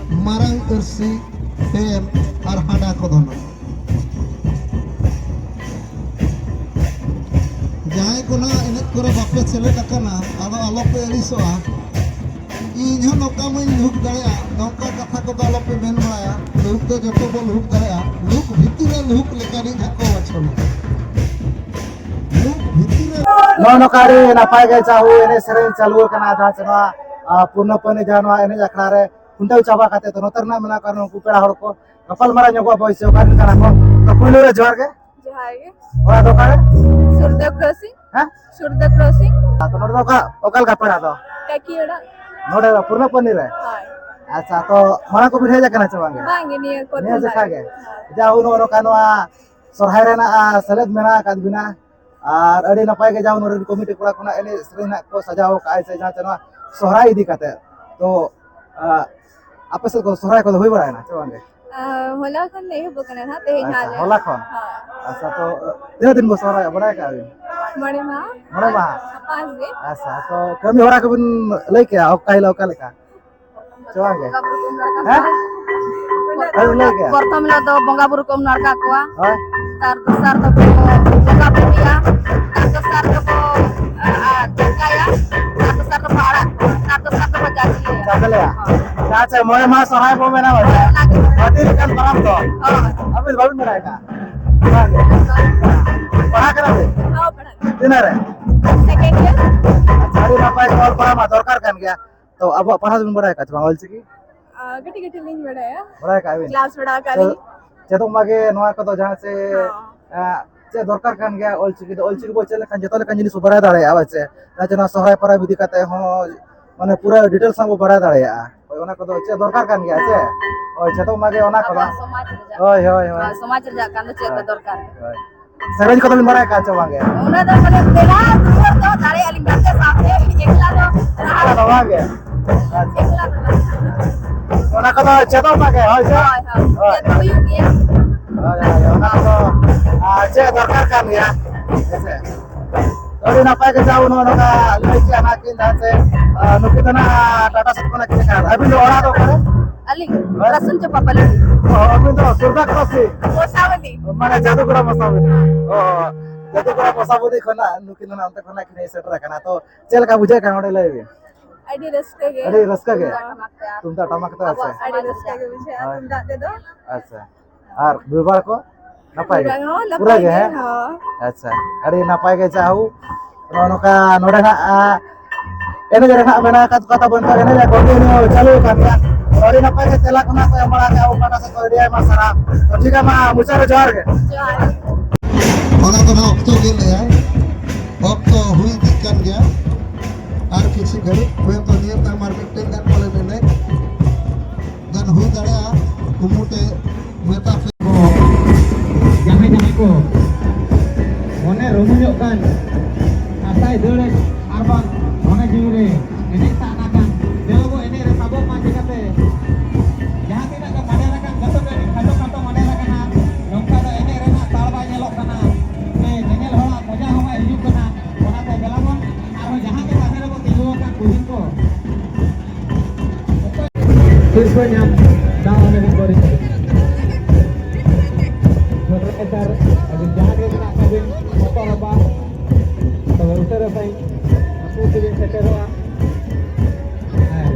ᱢᱟᱨᱟᱝ ᱟᱹᱨᱥᱤ, ᱰᱮᱢ ᱟᱨ ᱦᱟᱸᱰᱟ ᱠᱚᱫᱚ ᱱᱟᱜ, ᱡᱟᱦᱟᱸᱭ ᱠᱚ ᱱᱟᱜ ᱮᱱᱮᱡ ᱠᱚᱨᱮ ᱵᱟᱯᱮ ᱥᱮᱞᱮᱫ ᱟᱠᱟᱱᱟ, ᱟᱫᱚ ᱟᱞᱚᱯᱮ ᱟᱹᱲᱤᱥᱚᱜᱼᱟ᱾ ᱤᱧ ᱦᱚᱸ ᱱᱚᱝᱠᱟ ᱢᱟᱹᱧ ᱞᱩᱦᱩᱠ ᱫᱟᱲᱮᱭᱟᱜᱼᱟ, ᱱᱚᱝᱠᱟ ᱠᱟᱛᱷᱟ ᱠᱚᱫᱚ ᱟᱞᱚᱯᱮ ᱢᱮᱱ ᱵᱟᱲᱟᱭᱟ᱾ ᱞᱩᱦᱩᱠ ᱫᱚ ᱡᱚᱛᱚ ᱵᱚ ᱞᱩᱦᱩᱠ ᱫᱟᱲᱮᱭᱟᱜᱼᱟ, ᱞᱩᱦᱩᱠ ᱵᱷᱤᱛᱤᱨ ᱨᱮ ᱞᱩᱦᱩᱠ ᱞᱮᱠᱟᱱᱤᱡ ᱦᱟᱸᱜ ᱠᱚ ᱵᱟᱪᱷᱚᱱᱟ᱾ ᱞᱩᱦᱩᱠ ᱵᱷᱤᱛᱤᱨ ᱨᱮ ᱱᱚᱜᱼᱚ ᱱᱚᱝᱠᱟ ᱟᱹᱰᱤ ᱱᱟᱯᱟᱭ ᱜᱮ ᱡᱟᱦᱟᱸ ᱦᱩᱭ ᱮᱱᱮᱡ ᱥᱮᱨᱮᱧ ᱪᱟᱹᱞᱩ ᱟᱠᱟᱱᱟ, ᱡᱟᱦᱟᱸ ᱪᱮ ᱱᱚᱣᱟ, ᱟ, ᱯᱩᱨᱱᱚ ᱯᱟᱹᱱᱤ ᱡᱟᱦᱟᱸ ᱱᱚᱣᱟ ᱮᱱᱮᱡ ᱟᱠᱷᱲᱟ ᱨᱮ ᱠᱷᱩᱱᱴᱟᱹᱣ ᱪᱟᱵᱟ ᱠᱟᱛᱮ ᱫᱚ ᱱᱚᱛᱮ ᱨᱮᱱᱟᱜ ᱢᱮᱱᱟᱜ ᱠᱚᱣᱟ ᱱᱩᱠᱩ ᱯᱮᱲᱟ ᱦᱚᱲ ᱠᱚ ᱜᱟᱯᱟᱞ ᱢᱟᱨᱟᱣ ᱧᱚᱜᱚᱜ ᱟᱵᱚ ᱥᱮ ᱚᱠᱟ ᱨᱮᱱ ᱠᱟᱱᱟ ᱠᱚ᱾ ᱛᱚ ᱯᱩᱭᱞᱩ ᱨᱮ ᱡᱚᱦᱟᱨ ᱜᱮ᱾ ᱡᱚᱦᱟᱨ ᱜᱮ᱾ ᱚᱲᱟᱜ ᱫᱚ ᱚᱠᱟᱨᱮ? ᱥᱩᱨᱫᱮᱵ ᱠᱨᱚᱥᱤᱝ᱾ ᱦᱮᱸ? ᱥᱩᱨᱫᱮᱵ ᱠᱨᱚᱥᱤᱝ᱾ ᱟᱫᱚ ᱱᱚᱰᱮ ᱫᱚ ᱚᱠᱟ, ᱚᱠᱟ ᱞᱮᱠᱟ ᱯᱮᱲᱟ ᱫᱚ? ᱠᱟᱹᱠᱤ ᱚᱲᱟᱜ᱾ ᱱᱚᱰᱮ ᱫᱚ ᱯᱩᱨᱱᱚᱯᱚᱱᱤ ᱨᱮ? ᱦᱳᱭ᱾ ᱟᱪᱪᱷᱟ, ᱛᱚ ᱢᱟᱲᱟᱝ ᱠᱚᱵᱤᱱ ᱦᱮᱡ ᱟᱠᱟᱱᱟ ᱥᱮ ᱵᱟᱝ? ᱵᱟᱝ ᱜᱮ, ᱱᱤᱭᱟᱹ ᱯᱨᱚᱛᱷᱚᱢ ᱱᱤᱭᱟᱹ ᱡᱮᱠᱷᱟ ᱵᱟᱨ᱾ ᱜᱮ? ᱦᱳᱭ᱾ ᱡᱟ ᱦᱩᱱᱩ ᱱᱚᱝᱠᱟ ᱱᱚᱣᱟ ᱥᱚᱨᱦᱟᱭ ᱨᱮᱱᱟᱜ, ᱟ, ᱥᱮᱞᱮᱫ ᱢᱮᱱᱟᱜ ᱟᱠᱟᱫ ᱵᱤᱱᱟ᱾ ᱟᱨ ᱟᱹᱰᱤ ᱱᱟᱯᱟᱭ ᱜᱮ ᱡᱟ ᱦᱩᱱᱩ ᱨᱮᱱ ᱠᱚᱢᱤᱴᱤ ᱠᱚᱲᱟ ᱠᱷᱚᱱᱟᱜ ᱮᱱᱮᱡ ᱥᱮᱨᱮᱧ ᱱᱟᱜ ᱠᱚ ᱥᱟᱡᱟᱣ ᱟᱠᱟᱫᱼᱟ ᱥᱮ ᱡᱟᱦᱟᱸ ᱪᱮ ᱱᱚᱣᱟ ᱥᱚᱨᱦᱟᱭ ᱤᱫᱤ ᱠᱟᱛᱮ᱾ ᱛᱚ, ᱟ, ᱟᱯᱮ ᱥᱮᱫ ᱠᱚ ᱥᱚᱨᱦᱟᱭ ᱠᱚᱫᱚ ᱦᱩᱭ ᱵᱟᱲᱟᱭᱮᱱᱟ ᱥᱮ ᱵᱟᱝ ᱜᱮ? ᱟ, ᱦᱚᱞᱟ ᱠᱷᱚᱱ ᱮᱦᱚᱵ ᱟᱠᱟᱱᱟ ᱱᱟᱦᱟᱜ, ᱛᱮᱦᱮᱧ ᱟᱪᱪᱷᱟ, ᱦᱟᱞᱮ᱾ ᱦᱚᱞᱟ ᱠᱷᱚᱱ? ᱦᱳᱭ᱾ ᱟᱪᱪᱷᱟ, ᱛᱚ ᱛᱤᱱᱟᱹᱜ ᱫᱤᱱ ᱵᱚ ᱥᱚᱦᱨᱟᱭᱚᱜᱼᱟ ᱵᱟᱲᱟᱭ ᱠᱟᱜᱼᱟ ᱵᱤᱱ? ᱢᱚᱬᱮ ᱢᱟᱦᱟ᱾ ᱢᱚᱬᱮ ᱢᱟᱦᱟ? ᱯᱟᱸᱪ ᱫᱤᱱ᱾ ᱟᱪᱪᱷᱟ, ᱛᱚ ᱠᱟᱹᱢᱤ ᱦᱚᱨᱟ ᱠᱚᱵᱤᱱ ᱞᱟᱹᱭ ᱠᱮᱜᱼᱟ, ᱚᱠᱟ ᱦᱤᱞᱳᱜ ᱚᱠᱟ ᱞᱮᱠᱟ? ᱥᱮ ᱵᱟᱝ ᱜᱮ? ᱵᱚᱸᱜᱟ ᱵᱩᱨᱩ ᱠᱚ ᱩᱢ ᱱᱟᱲᱠᱟ ᱦᱮᱸ? ᱠᱚᱣᱟ᱾ ᱠᱟᱹᱢᱤ ᱞᱟᱹᱭ ᱠᱮᱜᱼᱟ? ᱯᱨᱚᱛᱷᱚᱢ ᱦᱤᱞᱳᱜ ᱫᱚ ᱵᱚᱸᱜᱟ ᱵᱩᱨᱩ ᱠᱚ ᱩᱢ ᱱᱟᱲᱠᱟ ᱠᱚᱣᱟ᱾ ᱦᱳᱭ᱾ ᱛᱟᱨ ᱫᱚᱥᱟᱨ ᱫᱚᱠᱚ ᱵᱚᱸᱜᱟ ᱵᱩᱨᱩᱭᱟ᱾ ᱛᱟᱨ ᱫᱚᱥᱟᱨ ᱫᱚᱠᱚ, ᱟ, ᱟ, ᱪᱟᱝᱜᱟᱭᱟ᱾ ᱛᱟᱨ ᱫᱚᱥᱟᱨ ᱫᱚᱠᱚ ᱟᱲᱟᱜ ᱠᱚᱣᱟ᱾ ᱛᱟᱨ ᱫᱚᱥᱟᱨ ᱫᱚᱠᱚ ᱡᱟᱞᱮᱭᱟ᱾ ᱡᱟᱞᱮᱭᱟ᱾ ᱦᱳᱭ᱾ ᱟᱪᱪᱷᱟ, ᱢᱚᱬᱮ ᱢᱟᱦᱟ ᱥᱚᱨᱦᱟᱭ ᱵᱚ ᱢᱮᱱᱟ ᱵᱚᱞᱮ᱾ ᱦᱳᱭ, ᱚᱱᱟᱜᱮ᱾ ᱦᱟᱹᱛᱤ ᱞᱮᱠᱟᱱ ᱯᱚᱨᱚᱵᱽ ᱫᱚ᱾ ᱦᱳᱭ᱾ ᱟᱹᱵᱤᱱ ᱵᱟᱹᱵᱤᱱ ᱵᱟᱲᱟᱭ ᱠᱟᱜᱼᱟ? ᱵᱟᱝ ᱜᱮ᱾ ᱯᱟᱲᱦᱟᱜ ᱠᱟᱱᱟ ᱵᱤᱱ? ᱦᱚᱸ, ᱯᱟᱲᱦᱟᱜ ᱠᱟᱱᱟ᱾ ᱛᱤᱱᱟᱹᱜ ᱨᱮ? Second year᱾ ᱟᱪᱪᱷᱟ, ᱟᱹᱰᱤ ᱱᱟᱯᱟᱭ ᱠᱚ ᱚᱞ ᱯᱟᱲᱦᱟᱣ ᱢᱟ ᱫᱚᱨᱠᱟᱨ ᱠᱟᱱ ᱜᱮᱭᱟ᱾ ᱛᱚ, ᱟᱵᱚᱣᱟᱜ ᱯᱟᱲᱦᱟᱣ ᱫᱚᱵᱤᱱ ᱵᱟᱲᱟᱭ ᱟᱠᱟᱫ ᱪᱮ ᱵᱟᱝ ᱚᱞᱪᱤᱠᱤ? ᱟᱨ ᱠᱟᱹᱴᱤᱡ ᱠᱟᱹᱴᱤᱡ ᱞᱤᱧ ᱵᱟᱲᱟᱭᱟ᱾ ᱵᱟᱲᱟᱭ ᱟᱠᱟᱫ ᱵᱤᱱ? ᱠᱞᱟᱥ ᱵᱟᱲᱟ ᱟᱠᱟᱫ ᱛᱚ, ᱞᱤᱧ᱾ ᱪᱮᱫᱚᱜ ᱢᱟᱜᱮ ᱱᱚᱣᱟ ᱠᱚᱫᱚ ᱡᱟᱦᱟᱸ ᱥᱮ, ᱦᱚᱸ᱾ ᱮ, ᱪᱮᱫ ᱫᱚᱨᱠᱟᱨ ᱠᱟᱱ ᱜᱮᱭᱟ ᱚᱞᱪᱤᱠᱤ ᱫᱚ᱾ ᱚᱞᱪᱤᱠᱤ ᱵᱚ ᱪᱮᱫ ᱞᱮᱠᱷᱟᱱ ᱡᱚᱛᱚ ᱞᱮᱠᱟᱱ ᱡᱤᱱᱤᱥ ᱵᱚ ᱵᱟᱲᱟᱭ ᱫᱟᱲᱮᱭᱟᱜᱼᱟ, ᱵᱟᱝ ᱥᱮ? ᱡᱟᱦᱟᱸ ᱪᱮ ᱱᱚᱣᱟ ᱥᱚᱦᱨᱟᱭ ᱯᱚᱨᱚᱵᱽ ᱤᱫᱤ ᱠᱟᱛᱮ ᱦᱚᱸ ᱢᱟᱱᱮ ᱯᱩᱨᱟᱹ details ᱦᱚᱸ ᱵᱚ ᱵᱟᱲᱟᱭ ᱫᱟᱲᱮᱭᱟᱜᱼᱟ᱾ ᱦᱳᱭ, ᱚᱱᱟ ᱠᱚᱫᱚ ᱪᱮᱫ ᱫᱚᱨᱠᱟᱨ ᱠᱟᱱ ᱜᱮᱭᱟ ᱥᱮ? ᱦᱳᱭ, ᱪᱮᱫᱚᱜ ᱢᱟᱜᱮ ᱚᱱᱟ ᱠᱚᱫᱚ᱾ ᱟᱵᱚᱣᱟᱜ ᱥᱚᱢᱟᱡᱽ ᱨᱮᱭᱟᱜ᱾ ᱦᱳᱭ, ᱦᱳᱭ, ᱦᱳᱭ᱾ ᱦᱳᱭ, ᱥᱚᱢᱟᱡᱽ ᱨᱮᱭᱟᱜ ᱠᱟᱱ ᱫᱚ ᱪᱮᱫ ᱫᱚ ᱦᱳᱭ, ᱫᱚᱨᱠᱟᱨ᱾ ᱦᱳᱭ᱾ ᱥᱮᱨᱮᱧ ᱠᱚᱫᱚ ᱵᱤᱱ ᱵᱟᱲᱟᱭ ᱟᱠᱟᱫ ᱪᱮ ᱵᱟᱝ ᱜᱮ? ᱚᱱᱟ ᱫᱚ ᱢᱟᱱᱮ ᱯᱮᱲᱟ ᱫᱩᱣᱟᱹᱨ ᱫᱚ ᱫᱟᱲᱮᱭᱟᱜᱼᱟ ᱞᱤᱧ, ᱜᱟᱛᱮ ᱥᱟᱶᱛᱮ ᱮᱠᱞᱟ ᱫᱚ ᱮᱠᱞᱟ ᱫᱚ ᱵᱟᱝ ᱜᱮ? ᱟᱪᱪᱷᱟ᱾ ᱮᱠᱞᱟ ᱫᱚ ᱵᱟᱝ᱾ ᱚᱱᱟ ᱠᱚᱫᱚ ᱪᱮᱫᱚᱜ ᱢᱟ ᱜᱮ, ᱦᱳᱭ ᱥᱮ? ᱦᱳᱭ, ᱦᱳᱭ᱾ ᱦᱳᱭ᱾ ᱪᱮᱫ ᱦᱩᱭᱩᱜ ᱜᱮᱭᱟ᱾ ᱦᱳᱭ, ᱦᱳᱭ, ᱚᱱᱟ ᱠᱚᱫᱚ, ᱟᱨ, ᱪᱮᱫ ᱫᱚᱨᱠᱟᱨ ᱠᱟᱱ ᱜᱮᱭᱟ, ᱦᱮᱸ ᱥᱮ? ᱟᱹᱰᱤ ᱱᱟᱯᱟᱭ ᱜᱮ ᱡᱟᱦᱟᱸ ᱱᱚᱜᱼᱚ ᱱᱚᱝᱠᱟ ᱞᱟᱹᱭ ᱠᱮᱜᱼᱟ, ᱱᱟᱦᱟᱜ ᱠᱤᱱ ᱡᱟᱦᱟᱸ ᱥᱮ, ᱟᱨ, ᱱᱩᱠᱤᱱ ᱫᱚ ᱱᱟᱦᱟᱜ ᱴᱟᱴᱟ ᱥᱮᱫ ᱠᱷᱚᱱᱟᱜ ᱠᱤᱱ ᱦᱮᱡ ᱟᱠᱟᱱᱟ᱾ ᱟᱹᱵᱤᱱ ᱫᱚ ᱚᱲᱟᱜ ᱫᱚ ᱚᱠᱟᱨᱮ? ᱟᱹᱞᱤᱧ ᱦᱳᱭ? ᱨᱟᱥᱩᱱ ᱪᱚᱯᱟ ᱯᱟᱹᱞᱤ᱾ ᱚ, ᱟᱹᱵᱤᱱ ᱫᱚ ᱥᱩᱨᱫᱟ ᱠᱨᱚᱥᱤ? ᱢᱚᱥᱟᱵᱚᱱᱤ᱾ ᱢᱟᱱᱮ ᱡᱟᱫᱩᱜᱚᱲᱟ ᱢᱚᱥᱟᱵᱚᱱᱤ᱾ ᱚ, ᱡᱟᱫᱩᱜᱚᱲᱟ ᱢᱚᱥᱟᱵᱚᱱᱤ ᱠᱷᱚᱱᱟᱜ ᱱᱩᱠᱤᱱ ᱫᱚ ᱱᱟᱦᱟᱜ ᱚᱱᱛᱮ ᱠᱷᱚᱱᱟᱜ ᱠᱤᱱ ᱦᱮᱡ ᱥᱮᱴᱮᱨ ᱟᱠᱟᱱᱟ᱾ ᱛᱚ, ᱪᱮᱫ ᱞᱮᱠᱟ ᱵᱩᱡᱷᱟᱹᱜ ᱠᱟᱱᱟ ᱚᱸᱰᱮ, ᱞᱟᱹᱭ ᱵᱤᱱ? ᱟᱹᱰᱤ ᱨᱟᱹᱥᱠᱟᱹ ᱜᱮ᱾ ᱟᱹᱰᱤ ᱨᱟᱹᱥᱠᱟᱹ ᱜᱮ? ᱛᱩᱢᱫᱟᱜ ᱴᱟᱢᱟᱠ ᱛᱮ᱾ ᱛᱩᱢᱫᱟᱜ ᱴᱟᱢᱟᱠ ᱛᱮ, ᱟᱪᱪᱷᱟ᱾ ᱟᱹᱰᱤ ᱨᱟᱹᱥᱠᱟᱹ ᱜᱮ ᱵᱩᱡᱷᱟᱹᱜᱼᱟ, ᱦᱳᱭ᱾ ᱛᱩᱢᱫᱟᱜ ᱛᱮᱫᱚ᱾ ᱟᱪᱪᱷᱟ᱾ ᱟᱨ ᱵᱤᱨᱵᱟᱲ ᱠᱚ ᱱᱟᱯᱟᱭ ᱜᱮ? ᱵᱤᱨᱵᱟᱲ ᱦᱚᱸ ᱯᱩᱨᱟᱹ ᱱᱟᱯᱟᱭ ᱜᱮ, ᱜᱮ, ᱦᱮᱸ? ᱦᱚᱸ᱾ ᱟᱪᱪᱷᱟ, ᱟᱹᱰᱤ ᱱᱟᱯᱟᱭ ᱜᱮ᱾ ᱡᱟᱦᱳ, ᱱᱚᱜᱼᱚ ᱱᱚᱝᱠᱟ ᱱᱚᱰᱮ ᱱᱟᱜ, ᱟ, ᱮᱱᱮᱡ ᱨᱮ ᱱᱟᱜ ᱢᱮᱱᱟᱜ ᱟᱠᱟᱫ ᱠᱚ ᱛᱟᱵᱚᱱ, ᱛᱚ ᱮᱱᱮᱡ ᱨᱮ continue ᱪᱟᱹᱞᱩ ᱟᱠᱟᱱ ᱜᱮᱭᱟ᱾ ᱛᱚ ᱟᱹᱰᱤ ᱱᱟᱯᱟᱭ ᱜᱮ ᱛᱮᱞᱟ ᱠᱚ ᱱᱟᱜ ᱠᱚ ᱮᱢ ᱵᱟᱲᱟ ᱠᱮᱫᱼᱟ, ᱚᱠᱟ ᱴᱟᱜ ᱥᱮᱫ ᱠᱷᱚᱱ ᱟᱹᱰᱤ ᱟᱭᱢᱟ ᱥᱟᱨᱦᱟᱣ᱾ ᱛᱚ ᱴᱷᱤᱠ ᱜᱮᱭᱟ, ᱢᱟ ᱢᱩᱪᱟᱹᱫ ᱨᱮ ᱡᱚᱦᱟᱨ ᱜᱮ᱾ ᱡᱚᱦᱟᱨ᱾ ᱚᱱᱟ ᱫᱚ ᱱᱟᱜ ᱚᱠᱛᱚ ᱜᱮ ᱞᱟᱹᱭᱟᱭ, ᱚᱠᱛᱚ ᱦᱩᱭ ᱤᱫᱤᱜ ᱠᱟᱱ ᱜᱮᱭᱟ, ᱟᱨ ᱠᱤᱪᱷᱩ ᱜᱷᱟᱹᱲᱤᱡ ᱦᱩᱭᱮᱱ ᱛᱚ ᱱᱤᱭᱟᱹ ᱛᱟᱭᱚᱢ ᱟᱨ ᱢᱤᱫᱴᱮᱱ ᱜᱟᱱ ᱯᱟᱞᱮ ᱮᱱᱮᱡ ᱜᱟᱱ ᱦᱩᱭ ᱫᱟᱲᱮᱭᱟᱜᱼᱟ, ᱠᱩᱢᱩᱴ ᱮ ᱢᱮᱛᱟ ᱯᱮ᱾ ᱡᱟᱦᱟᱸᱭ ᱡᱟᱦᱟᱸᱭ ᱠᱚ ᱢᱚᱱᱮ ᱨᱩᱢᱩᱧᱚᱜ ᱠᱟᱱ, ᱟᱥᱟᱭ ᱫᱟᱹᱲᱮᱫ ᱟᱨ ᱵᱟᱝ ᱢᱚᱱᱮ ᱡᱤᱣᱤ ᱨᱮ ᱮᱱᱮᱡ ᱥᱟᱱᱟ ᱠᱟᱱ, ᱫᱮᱞᱟ ᱵᱚ ᱮᱱᱮᱡ ᱨᱮ ᱥᱟᱵᱚᱜ ᱢᱟ ᱪᱤᱠᱟᱹᱛᱮ? ᱡᱟᱦᱟᱸ ᱛᱤᱱᱟᱹᱜ ᱜᱮ ᱢᱟᱰᱮᱨ ᱟᱠᱟᱱ, ᱡᱚᱛᱚ ᱜᱮ ᱟᱹᱰᱤ ᱠᱷᱟᱴᱚ ᱠᱷᱟᱴᱚ ᱢᱟᱰᱮᱨ ᱟᱠᱟᱱᱟ, ᱱᱚᱝᱠᱟ ᱫᱚ ᱮᱱᱮᱡ ᱨᱮᱱᱟᱜ ᱛᱟᱲ ᱵᱟᱭ ᱧᱮᱞᱚᱜ ᱠᱟᱱᱟ, ᱥᱮ ᱧᱮᱧᱮᱞ ᱦᱚᱲᱟᱜ ᱢᱚᱡᱟ ᱦᱚᱸ ᱵᱟᱭ ᱦᱤᱡᱩᱜ ᱠᱟᱱᱟ᱾ ᱚᱱᱟᱛᱮ ᱫᱮᱞᱟ ᱵᱚᱱ ᱟᱨᱦᱚᱸ ᱡᱟᱦᱟᱸ ᱜᱮ ᱛᱟᱦᱮᱸ ᱨᱮᱵᱚᱱ ᱛᱤᱸᱜᱩ ᱟᱠᱟᱱ ᱠᱩᱲᱤ ᱠᱚ, ᱥᱤᱨᱯᱟᱹ ᱧᱟᱢ ᱫᱟᱣ ᱟᱞᱮ ᱵᱚᱱ ᱵᱟᱹᱲᱤᱡ ᱠᱮᱫᱟ᱾ ᱡᱚᱛᱚ ᱥᱟᱨ ᱟᱹᱵᱤᱱ ᱡᱟᱦᱟᱸ ᱜᱮ ᱢᱮᱱᱟᱜ ᱛᱟᱵᱤᱱ, ᱵᱚᱛᱚᱨ ᱟᱵᱟᱫ, ᱛᱚᱵᱮ ᱩᱥᱟᱹᱨᱟ ᱥᱟᱺᱦᱤᱡ ᱟᱹᱛᱩ ᱛᱮᱵᱤᱱ ᱥᱮᱴᱮᱨᱚᱜᱼᱟ᱾ ᱟᱨ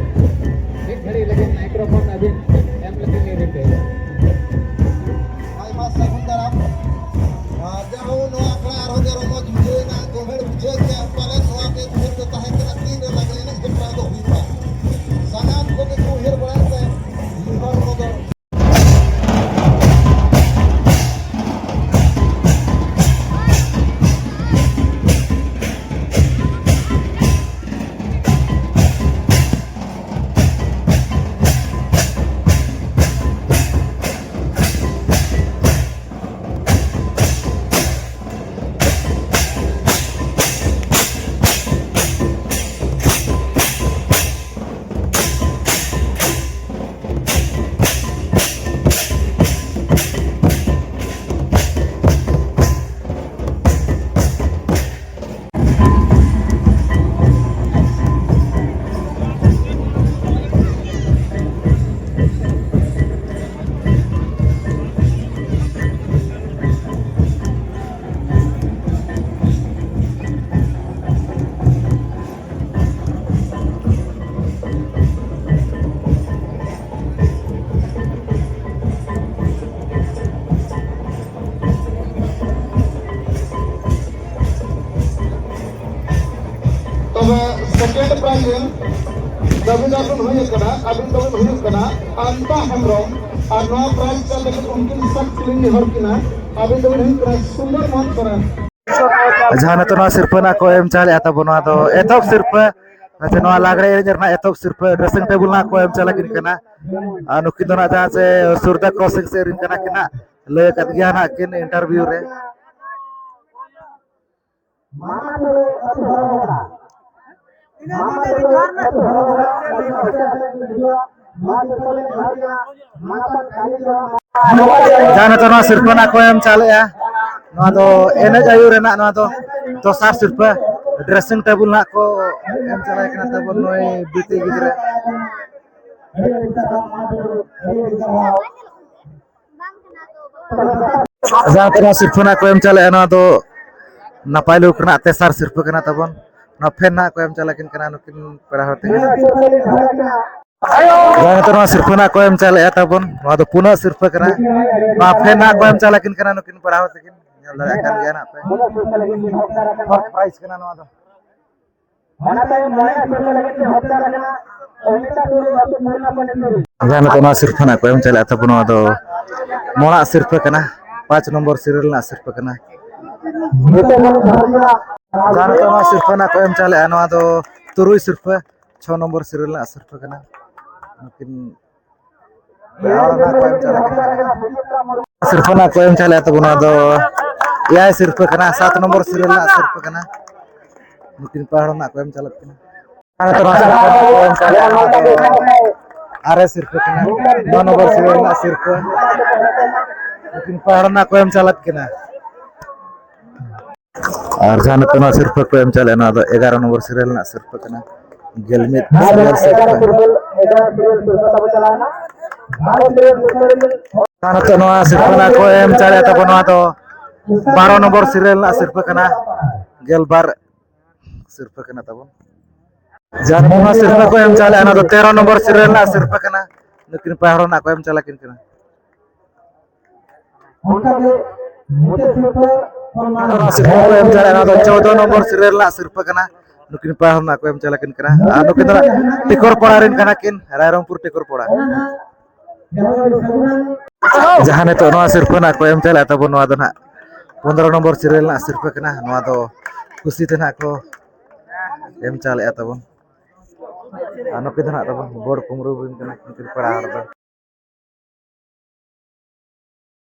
ᱢᱤᱫ ᱜᱷᱟᱹᱲᱤᱡ ᱞᱟᱹᱜᱤᱫ microphone ᱟᱹᱵᱤᱱ ᱮᱢ ᱞᱟᱹᱜᱤᱫ ᱞᱤᱧ ᱨᱤᱠᱟᱹᱭᱟ᱾ ᱟᱭᱢᱟ ᱥᱟᱹᱜᱩᱱ ᱫᱟᱨᱟᱢ᱾ ᱟᱨ ᱡᱟᱦᱳ, ᱱᱚᱣᱟ ᱟᱠᱷᱲᱟ ᱟᱨᱦᱚᱸ ᱜᱮ ᱨᱚᱢᱚᱡᱽ ᱵᱩᱡᱷᱟᱹᱣ ᱮᱱᱟ, ᱜᱚᱢᱮᱲ ᱵᱩᱡᱷᱟᱹᱣ ᱮᱱᱟ᱾ ᱯᱟᱞᱮ ᱱᱚᱣᱟ ᱜᱮ ᱩᱭᱦᱟᱹᱨ ᱫᱚ ᱛᱟᱦᱮᱸ ᱠᱟᱱᱟ, ᱛᱤᱱᱨᱮ ᱞᱟᱜᱽᱲᱮ ᱮᱱᱮᱡ ᱦᱮᱯᱨᱟᱣ ᱫᱚ ᱦᱩᱭᱩᱜᱼᱟ᱾ ᱥᱟᱱᱟᱢ ᱠᱚᱜᱮ ᱠᱚ ᱩᱭᱦᱟᱹᱨ ᱵᱟᱲᱟᱭ ᱛᱮ ᱱᱤᱭᱟᱹ ᱦᱚᱲ ᱠᱚᱫᱚ ᱛᱚᱵᱮ ᱥᱮᱠᱮᱱᱰ ᱯᱨᱟᱭᱤᱡᱽ ᱨᱮᱱ ᱫᱟᱹᱵᱤᱫᱟᱨ ᱵᱤᱱ ᱦᱩᱭ ᱟᱠᱟᱱᱟ, ᱟᱹᱵᱤᱱ ᱫᱚᱵᱤᱱ ᱦᱩᱭᱩᱜ ᱠᱟᱱᱟ ᱟᱱᱛᱟ ᱦᱮᱢᱵᱨᱚᱢ᱾ ᱟᱨ ᱱᱚᱣᱟ ᱯᱨᱟᱭᱤᱡᱽ ᱪᱟᱞ ᱞᱟᱹᱜᱤᱫ ᱩᱱᱠᱤᱱ ᱥᱟᱠ ᱞᱤᱧ ᱱᱮᱦᱚᱨ ᱠᱤᱱᱟ, ᱟᱹᱵᱤᱱ ᱫᱚᱵᱤᱱ ᱦᱩᱭᱩᱜ ᱠᱟᱱᱟ ᱥᱩᱱᱫᱚᱨ ᱢᱳᱦᱚᱱ ᱥᱚᱨᱮᱱ᱾ ᱡᱟᱦᱟᱸ ᱱᱤᱛᱚᱜ ᱱᱚᱣᱟ ᱥᱤᱨᱯᱟᱹ ᱱᱟᱜ ᱠᱚ ᱮᱢ ᱪᱟᱞᱮᱫᱼᱟ ᱛᱟᱵᱚ, ᱱᱚᱣᱟ ᱫᱚ ᱮᱛᱚᱦᱚᱵ ᱥᱤᱨᱯᱟᱹ, ᱟᱪᱪᱷᱟ, ᱱᱚᱣᱟ ᱞᱟᱜᱽᱲᱮ ᱮᱱᱮᱡ ᱨᱮᱱᱟᱜ ᱮᱛᱚᱦᱚᱵ ᱥᱤᱨᱯᱟᱹ ᱰᱨᱮᱥᱤᱝ ᱴᱮᱵᱩᱞ ᱱᱟᱜ ᱠᱚ ᱮᱢ ᱪᱟᱞᱟᱜ ᱠᱤᱱ ᱠᱟᱱᱟ᱾ ᱟᱨ ᱱᱩᱠᱤᱱ ᱫᱚ ᱱᱟᱜ ᱡᱟᱦᱟᱸ ᱪᱮ ᱥᱩᱨᱫᱟ ᱠᱨᱚᱥᱤᱝ ᱥᱮᱫ ᱨᱮᱱ ᱠᱟᱱᱟ ᱠᱤᱱ ᱱᱟᱜ, ᱞᱟᱹᱭ ᱟᱠᱟᱫ ᱜᱮᱭᱟ ᱱᱟᱜ ᱠᱤᱱ ᱤᱱᱴᱟᱨᱵᱷᱤᱭᱩ ᱨᱮ᱾ ᱡᱟᱦᱟᱸ ᱱᱤᱛᱚᱜ ᱱᱚᱣᱟ ᱥᱤᱨᱯᱟᱹ ᱱᱟᱜ ᱠᱚ ᱮᱢ ᱪᱟᱞᱮᱜᱼᱟ, ᱱᱚᱣᱟ ᱫᱚ ᱮᱱᱮᱡ ᱟᱹᱭᱩᱨ ᱨᱮᱱᱟᱜ ᱱᱚᱣᱟ ᱫᱚ ᱫᱚᱥᱟᱨ ᱥᱤᱨᱯᱟᱹ ᱰᱨᱮᱥᱤᱝ ᱴᱮᱵᱩᱞ ᱱᱟᱜ ᱠᱚ ᱮᱢ ᱪᱟᱞᱟᱜ ᱠᱟᱱᱟ ᱛᱟᱵᱚᱱ ᱱᱩᱭ ᱵᱤᱴᱤ ᱜᱤᱫᱽᱨᱟᱹ᱾ ᱡᱟᱦᱟᱸ ᱛᱤᱱᱟᱹᱜ ᱥᱤᱨᱯᱟᱹ ᱱᱟᱜ ᱠᱚ ᱮᱢ ᱪᱟᱞᱮᱜᱼᱟ, ᱱᱚᱣᱟ ᱫᱚ ᱱᱟᱯᱟᱭ ᱞᱩᱠ ᱨᱮᱱᱟᱜ ᱛᱮᱥᱟᱨ ᱥᱤᱨᱯᱟᱹ ᱠᱟᱱᱟ ᱛᱟᱵᱚᱱ᱾ ᱱᱚᱣᱟ ᱯᱷᱮᱱ ᱱᱟᱜ ᱠᱚ ᱮᱢ ᱪᱟᱞᱟᱜ ᱠᱤᱱ ᱠᱟᱱᱟ ᱱᱩᱠᱤᱱ ᱯᱮᱲᱟ ᱦᱚᱲ ᱛᱟᱹᱠᱤᱱ᱾ ᱡᱟᱦᱟᱸ ᱱᱤᱛᱚᱜ ᱱᱚᱣᱟ ᱥᱤᱨᱯᱟᱹ ᱱᱟᱜ ᱠᱚ ᱮᱢ ᱪᱟᱞᱮᱜᱼᱟ ᱛᱟᱵᱚᱱ, ᱱᱚᱣᱟ ᱫᱚ ᱯᱩᱱᱟᱹᱜ ᱥᱤᱨᱯᱟᱹ ᱠᱟᱱᱟ᱾ ᱱᱚᱣᱟ ᱯᱷᱮᱱ ᱱᱟᱜ ᱠᱚ ᱮᱢ ᱪᱟᱞᱟᱜ ᱠᱤᱱ ᱠᱟᱱᱟ ᱱᱩᱠᱤᱱ ᱯᱮᱲᱟ ᱦᱚᱲ ᱛᱟᱹᱠᱤᱱ, ᱧᱮᱞ ᱫᱟᱲᱮᱭᱟᱜ ᱠᱟᱱ ᱜᱮᱭᱟ ᱱᱟᱜ ᱯᱮ᱾ ᱯᱷᱟᱨᱥᱴ ᱯᱨᱟᱭᱤᱡᱽ ᱠᱟᱱᱟ ᱱᱚᱣᱟ ᱫᱚ᱾ ᱡᱟᱦᱟᱸ ᱱᱤᱛᱚᱜ ᱱᱚᱣᱟ ᱥᱤᱨᱯᱟᱹ ᱱᱟᱜ ᱠᱚ ᱮᱢ ᱪᱟᱞᱮᱜᱼᱟ ᱛᱟᱵᱚ, ᱱᱚᱣᱟ ᱫᱚ ᱢᱚᱲᱟᱜ ᱥᱤᱨᱯᱟᱹ ᱠᱟᱱᱟ, ᱯᱟᱸᱪ ᱱᱚᱢᱵᱚᱨ ᱥᱤᱨᱤᱭᱟᱞ ᱨᱮᱱᱟᱜ ᱥᱤᱨᱯᱟᱹ ᱠᱟᱱᱟ᱾ ᱡᱟᱦᱟᱸ ᱱᱤᱛᱚᱜ ᱱᱚᱣᱟ ᱥᱤᱨᱯᱟᱹ ᱱᱟᱜ ᱠᱚ ᱮᱢ ᱪᱟᱞᱮᱜᱼᱟ, ᱱᱚᱣᱟ ᱫᱚ ᱛᱩᱨᱩᱭ ᱥᱤᱨᱯᱟᱹ, ᱪᱷᱚ ᱱᱚᱢᱵᱚᱨ ᱥᱤᱨᱤᱭᱟᱞ ᱨᱮᱱᱟᱜ ᱥᱤᱨᱯᱟᱹ ᱠᱟᱱᱟ᱾ ᱱᱩᱠᱤᱱ ᱥᱤᱨᱯᱟᱹ ᱱᱟᱜ ᱠᱚ ᱮᱢ ᱪᱟᱞᱮᱜᱼᱟ ᱛᱟᱵᱚ, ᱱᱚᱣᱟ ᱫᱚ ᱮᱭᱟᱭ ᱥᱤᱨᱯᱟᱹ ᱠᱟᱱᱟ, ᱥᱟᱛ ᱱᱚᱢᱵᱚᱨ ᱥᱤᱨᱤᱭᱟᱞ ᱨᱮᱱᱟᱜ ᱥᱤᱨᱯᱟᱹ ᱠᱟᱱᱟ᱾ ᱱᱩᱠᱤᱱ ᱯᱟᱦᱟᱲ ᱱᱟᱜ ᱠᱚ ᱮᱢ ᱪᱟᱞᱟᱜ ᱠᱟᱱᱟ᱾ ᱟᱨᱮ ᱥᱤᱨᱯᱟᱹ ᱠᱟᱱᱟ, ᱱᱚ ᱱᱚᱢᱵᱚᱨ ᱥᱤᱨᱤᱭᱟᱞ ᱨᱮᱱᱟᱜ ᱥᱤᱨᱯᱟᱹ᱾ ᱱᱩᱠᱤᱱ ᱯᱟᱦᱟᱲ ᱱᱟᱜ ᱠᱚ ᱮᱢ ᱪᱟᱞᱟᱜ ᱠᱟᱱᱟ᱾ ᱟᱨ ᱡᱟᱦᱟᱸ ᱱᱤᱛᱚᱜ ᱱᱚᱣᱟ ᱥᱤᱨᱯᱟᱹ ᱠᱚ ᱮᱢ ᱪᱟᱞᱮᱜᱼᱟ, ᱱᱚᱣᱟ ᱫᱚ ᱮᱜᱟᱨᱚ ᱱᱚᱢᱵᱚᱨ ᱥᱤᱨᱤᱭᱟᱞ ᱨᱮᱱᱟᱜ ᱥᱤᱨᱯᱟᱹ ᱠᱟᱱᱟ᱾ ᱜᱮᱞ ᱢᱤᱫ ᱥᱤᱨᱤᱭᱟᱞ ᱥᱤᱨᱯᱟᱹ᱾ ᱡᱟᱦᱟᱸ ᱱᱤᱛᱚᱜ ᱱᱚᱣᱟ ᱥᱤᱨᱯᱟᱹ ᱱᱟᱜ ᱠᱚ ᱮᱢ ᱪᱟᱞᱮᱜᱼᱟ ᱛᱟᱵᱚ, ᱱᱚᱣᱟ ᱫᱚ ᱵᱟᱨᱚ ᱱᱚᱢᱵᱚᱨ ᱥᱤᱨᱤᱭᱟᱞ ᱨᱮᱱᱟᱜ ᱥᱤᱨᱯᱟᱹ ᱠᱟᱱᱟ᱾ ᱜᱮᱞ ᱵᱟᱨ ᱥᱤᱨᱯᱟᱹ ᱠᱟᱱᱟ ᱛᱟᱵᱚᱱ᱾ ᱡᱟᱦᱟᱸ ᱱᱚᱣᱟ ᱥᱤᱨᱯᱟᱹ ᱠᱚ ᱮᱢ ᱪᱟᱞᱮᱜᱼᱟ, ᱱᱚᱣᱟ ᱫᱚ ᱛᱮᱨᱚ ᱱᱚᱢᱵᱚᱨ ᱥᱤᱨᱤᱭᱟᱞ ᱨᱮᱱᱟᱜ ᱥᱤᱨᱯᱟᱹ ᱠᱟᱱᱟ᱾ ᱱᱩᱠᱤᱱ ᱯᱮ ᱦᱚᱲ ᱱᱟᱜ ᱠᱚ ᱮᱢ ᱪᱟᱞᱟᱜ ᱠᱤᱱ ᱠᱟᱱᱟ᱾ ᱚᱱᱠᱟᱜᱮ ᱢᱩᱪᱟᱹᱫ ᱥᱤᱨᱯᱟᱹ ᱠᱷᱚᱱ ᱢᱟ ᱱᱚᱣᱟ ᱥᱤᱨᱯᱟᱹ ᱠᱚ ᱮᱢ ᱪᱟᱞᱮᱜᱼᱟ, ᱱᱚᱣᱟ ᱫᱚ ᱪᱳᱫᱚ ᱱᱚᱢᱵᱚᱨ ᱥᱤᱨᱤᱭᱟᱞ ᱨᱮᱱᱟᱜ ᱥᱤᱨᱯᱟᱹ ᱠᱟᱱᱟ᱾ ᱱᱩᱠᱤᱱ ᱯᱟᱲᱟ ᱦᱚᱲ ᱱᱟᱜ ᱠᱚ ᱮᱢ ᱪᱟᱞᱟᱜ ᱠᱤᱱ ᱠᱟᱱᱟ᱾ ᱟᱨ ᱱᱩᱠᱤᱱ ᱫᱚ ᱱᱟᱜ ᱴᱤᱠᱚᱨ ᱯᱟᱲᱟ ᱨᱮᱱ ᱠᱟᱱᱟ ᱠᱤᱱ, ᱨᱟᱭᱨᱚᱝᱯᱩᱨ ᱴᱤᱠᱚᱨ ᱯᱟᱲᱟ᱾ ᱡᱟᱦᱟᱸ ᱱᱤᱛᱚᱜ ᱱᱚᱣᱟ ᱥᱤᱨᱯᱟᱹ ᱱᱟᱜ ᱠᱚ ᱮᱢ ᱪᱟᱞᱟᱜ ᱛᱟᱵᱚᱱ, ᱱᱚᱣᱟ ᱫᱚ ᱱᱟᱜ ᱯᱚᱱᱫᱽᱨᱚ ᱱᱚᱢᱵᱚᱨ ᱥᱤᱨᱤᱭᱟᱞ ᱨᱮᱱᱟᱜ ᱥᱤᱨᱯᱟᱹ ᱠᱟᱱᱟ᱾ ᱱᱚᱣᱟ ᱫᱚ ᱠᱩᱥᱤ ᱛᱮ ᱱᱟᱜ ᱠᱚ ᱮᱢ ᱪᱟᱞᱮᱜᱼᱟ ᱛᱟᱵᱚᱱ᱾ ᱟᱨ ᱱᱩᱠᱤᱱ ᱫᱚ ᱱᱟᱜ ᱛᱟᱵᱚᱱ ᱵᱚᱲ ᱠᱩᱢᱵᱽᱲᱩ ᱨᱮᱱ ᱠᱟᱱᱟ ᱱᱩᱠᱤᱱ ᱯᱟᱲᱟ ᱦᱚᱲ ᱫᱚ᱾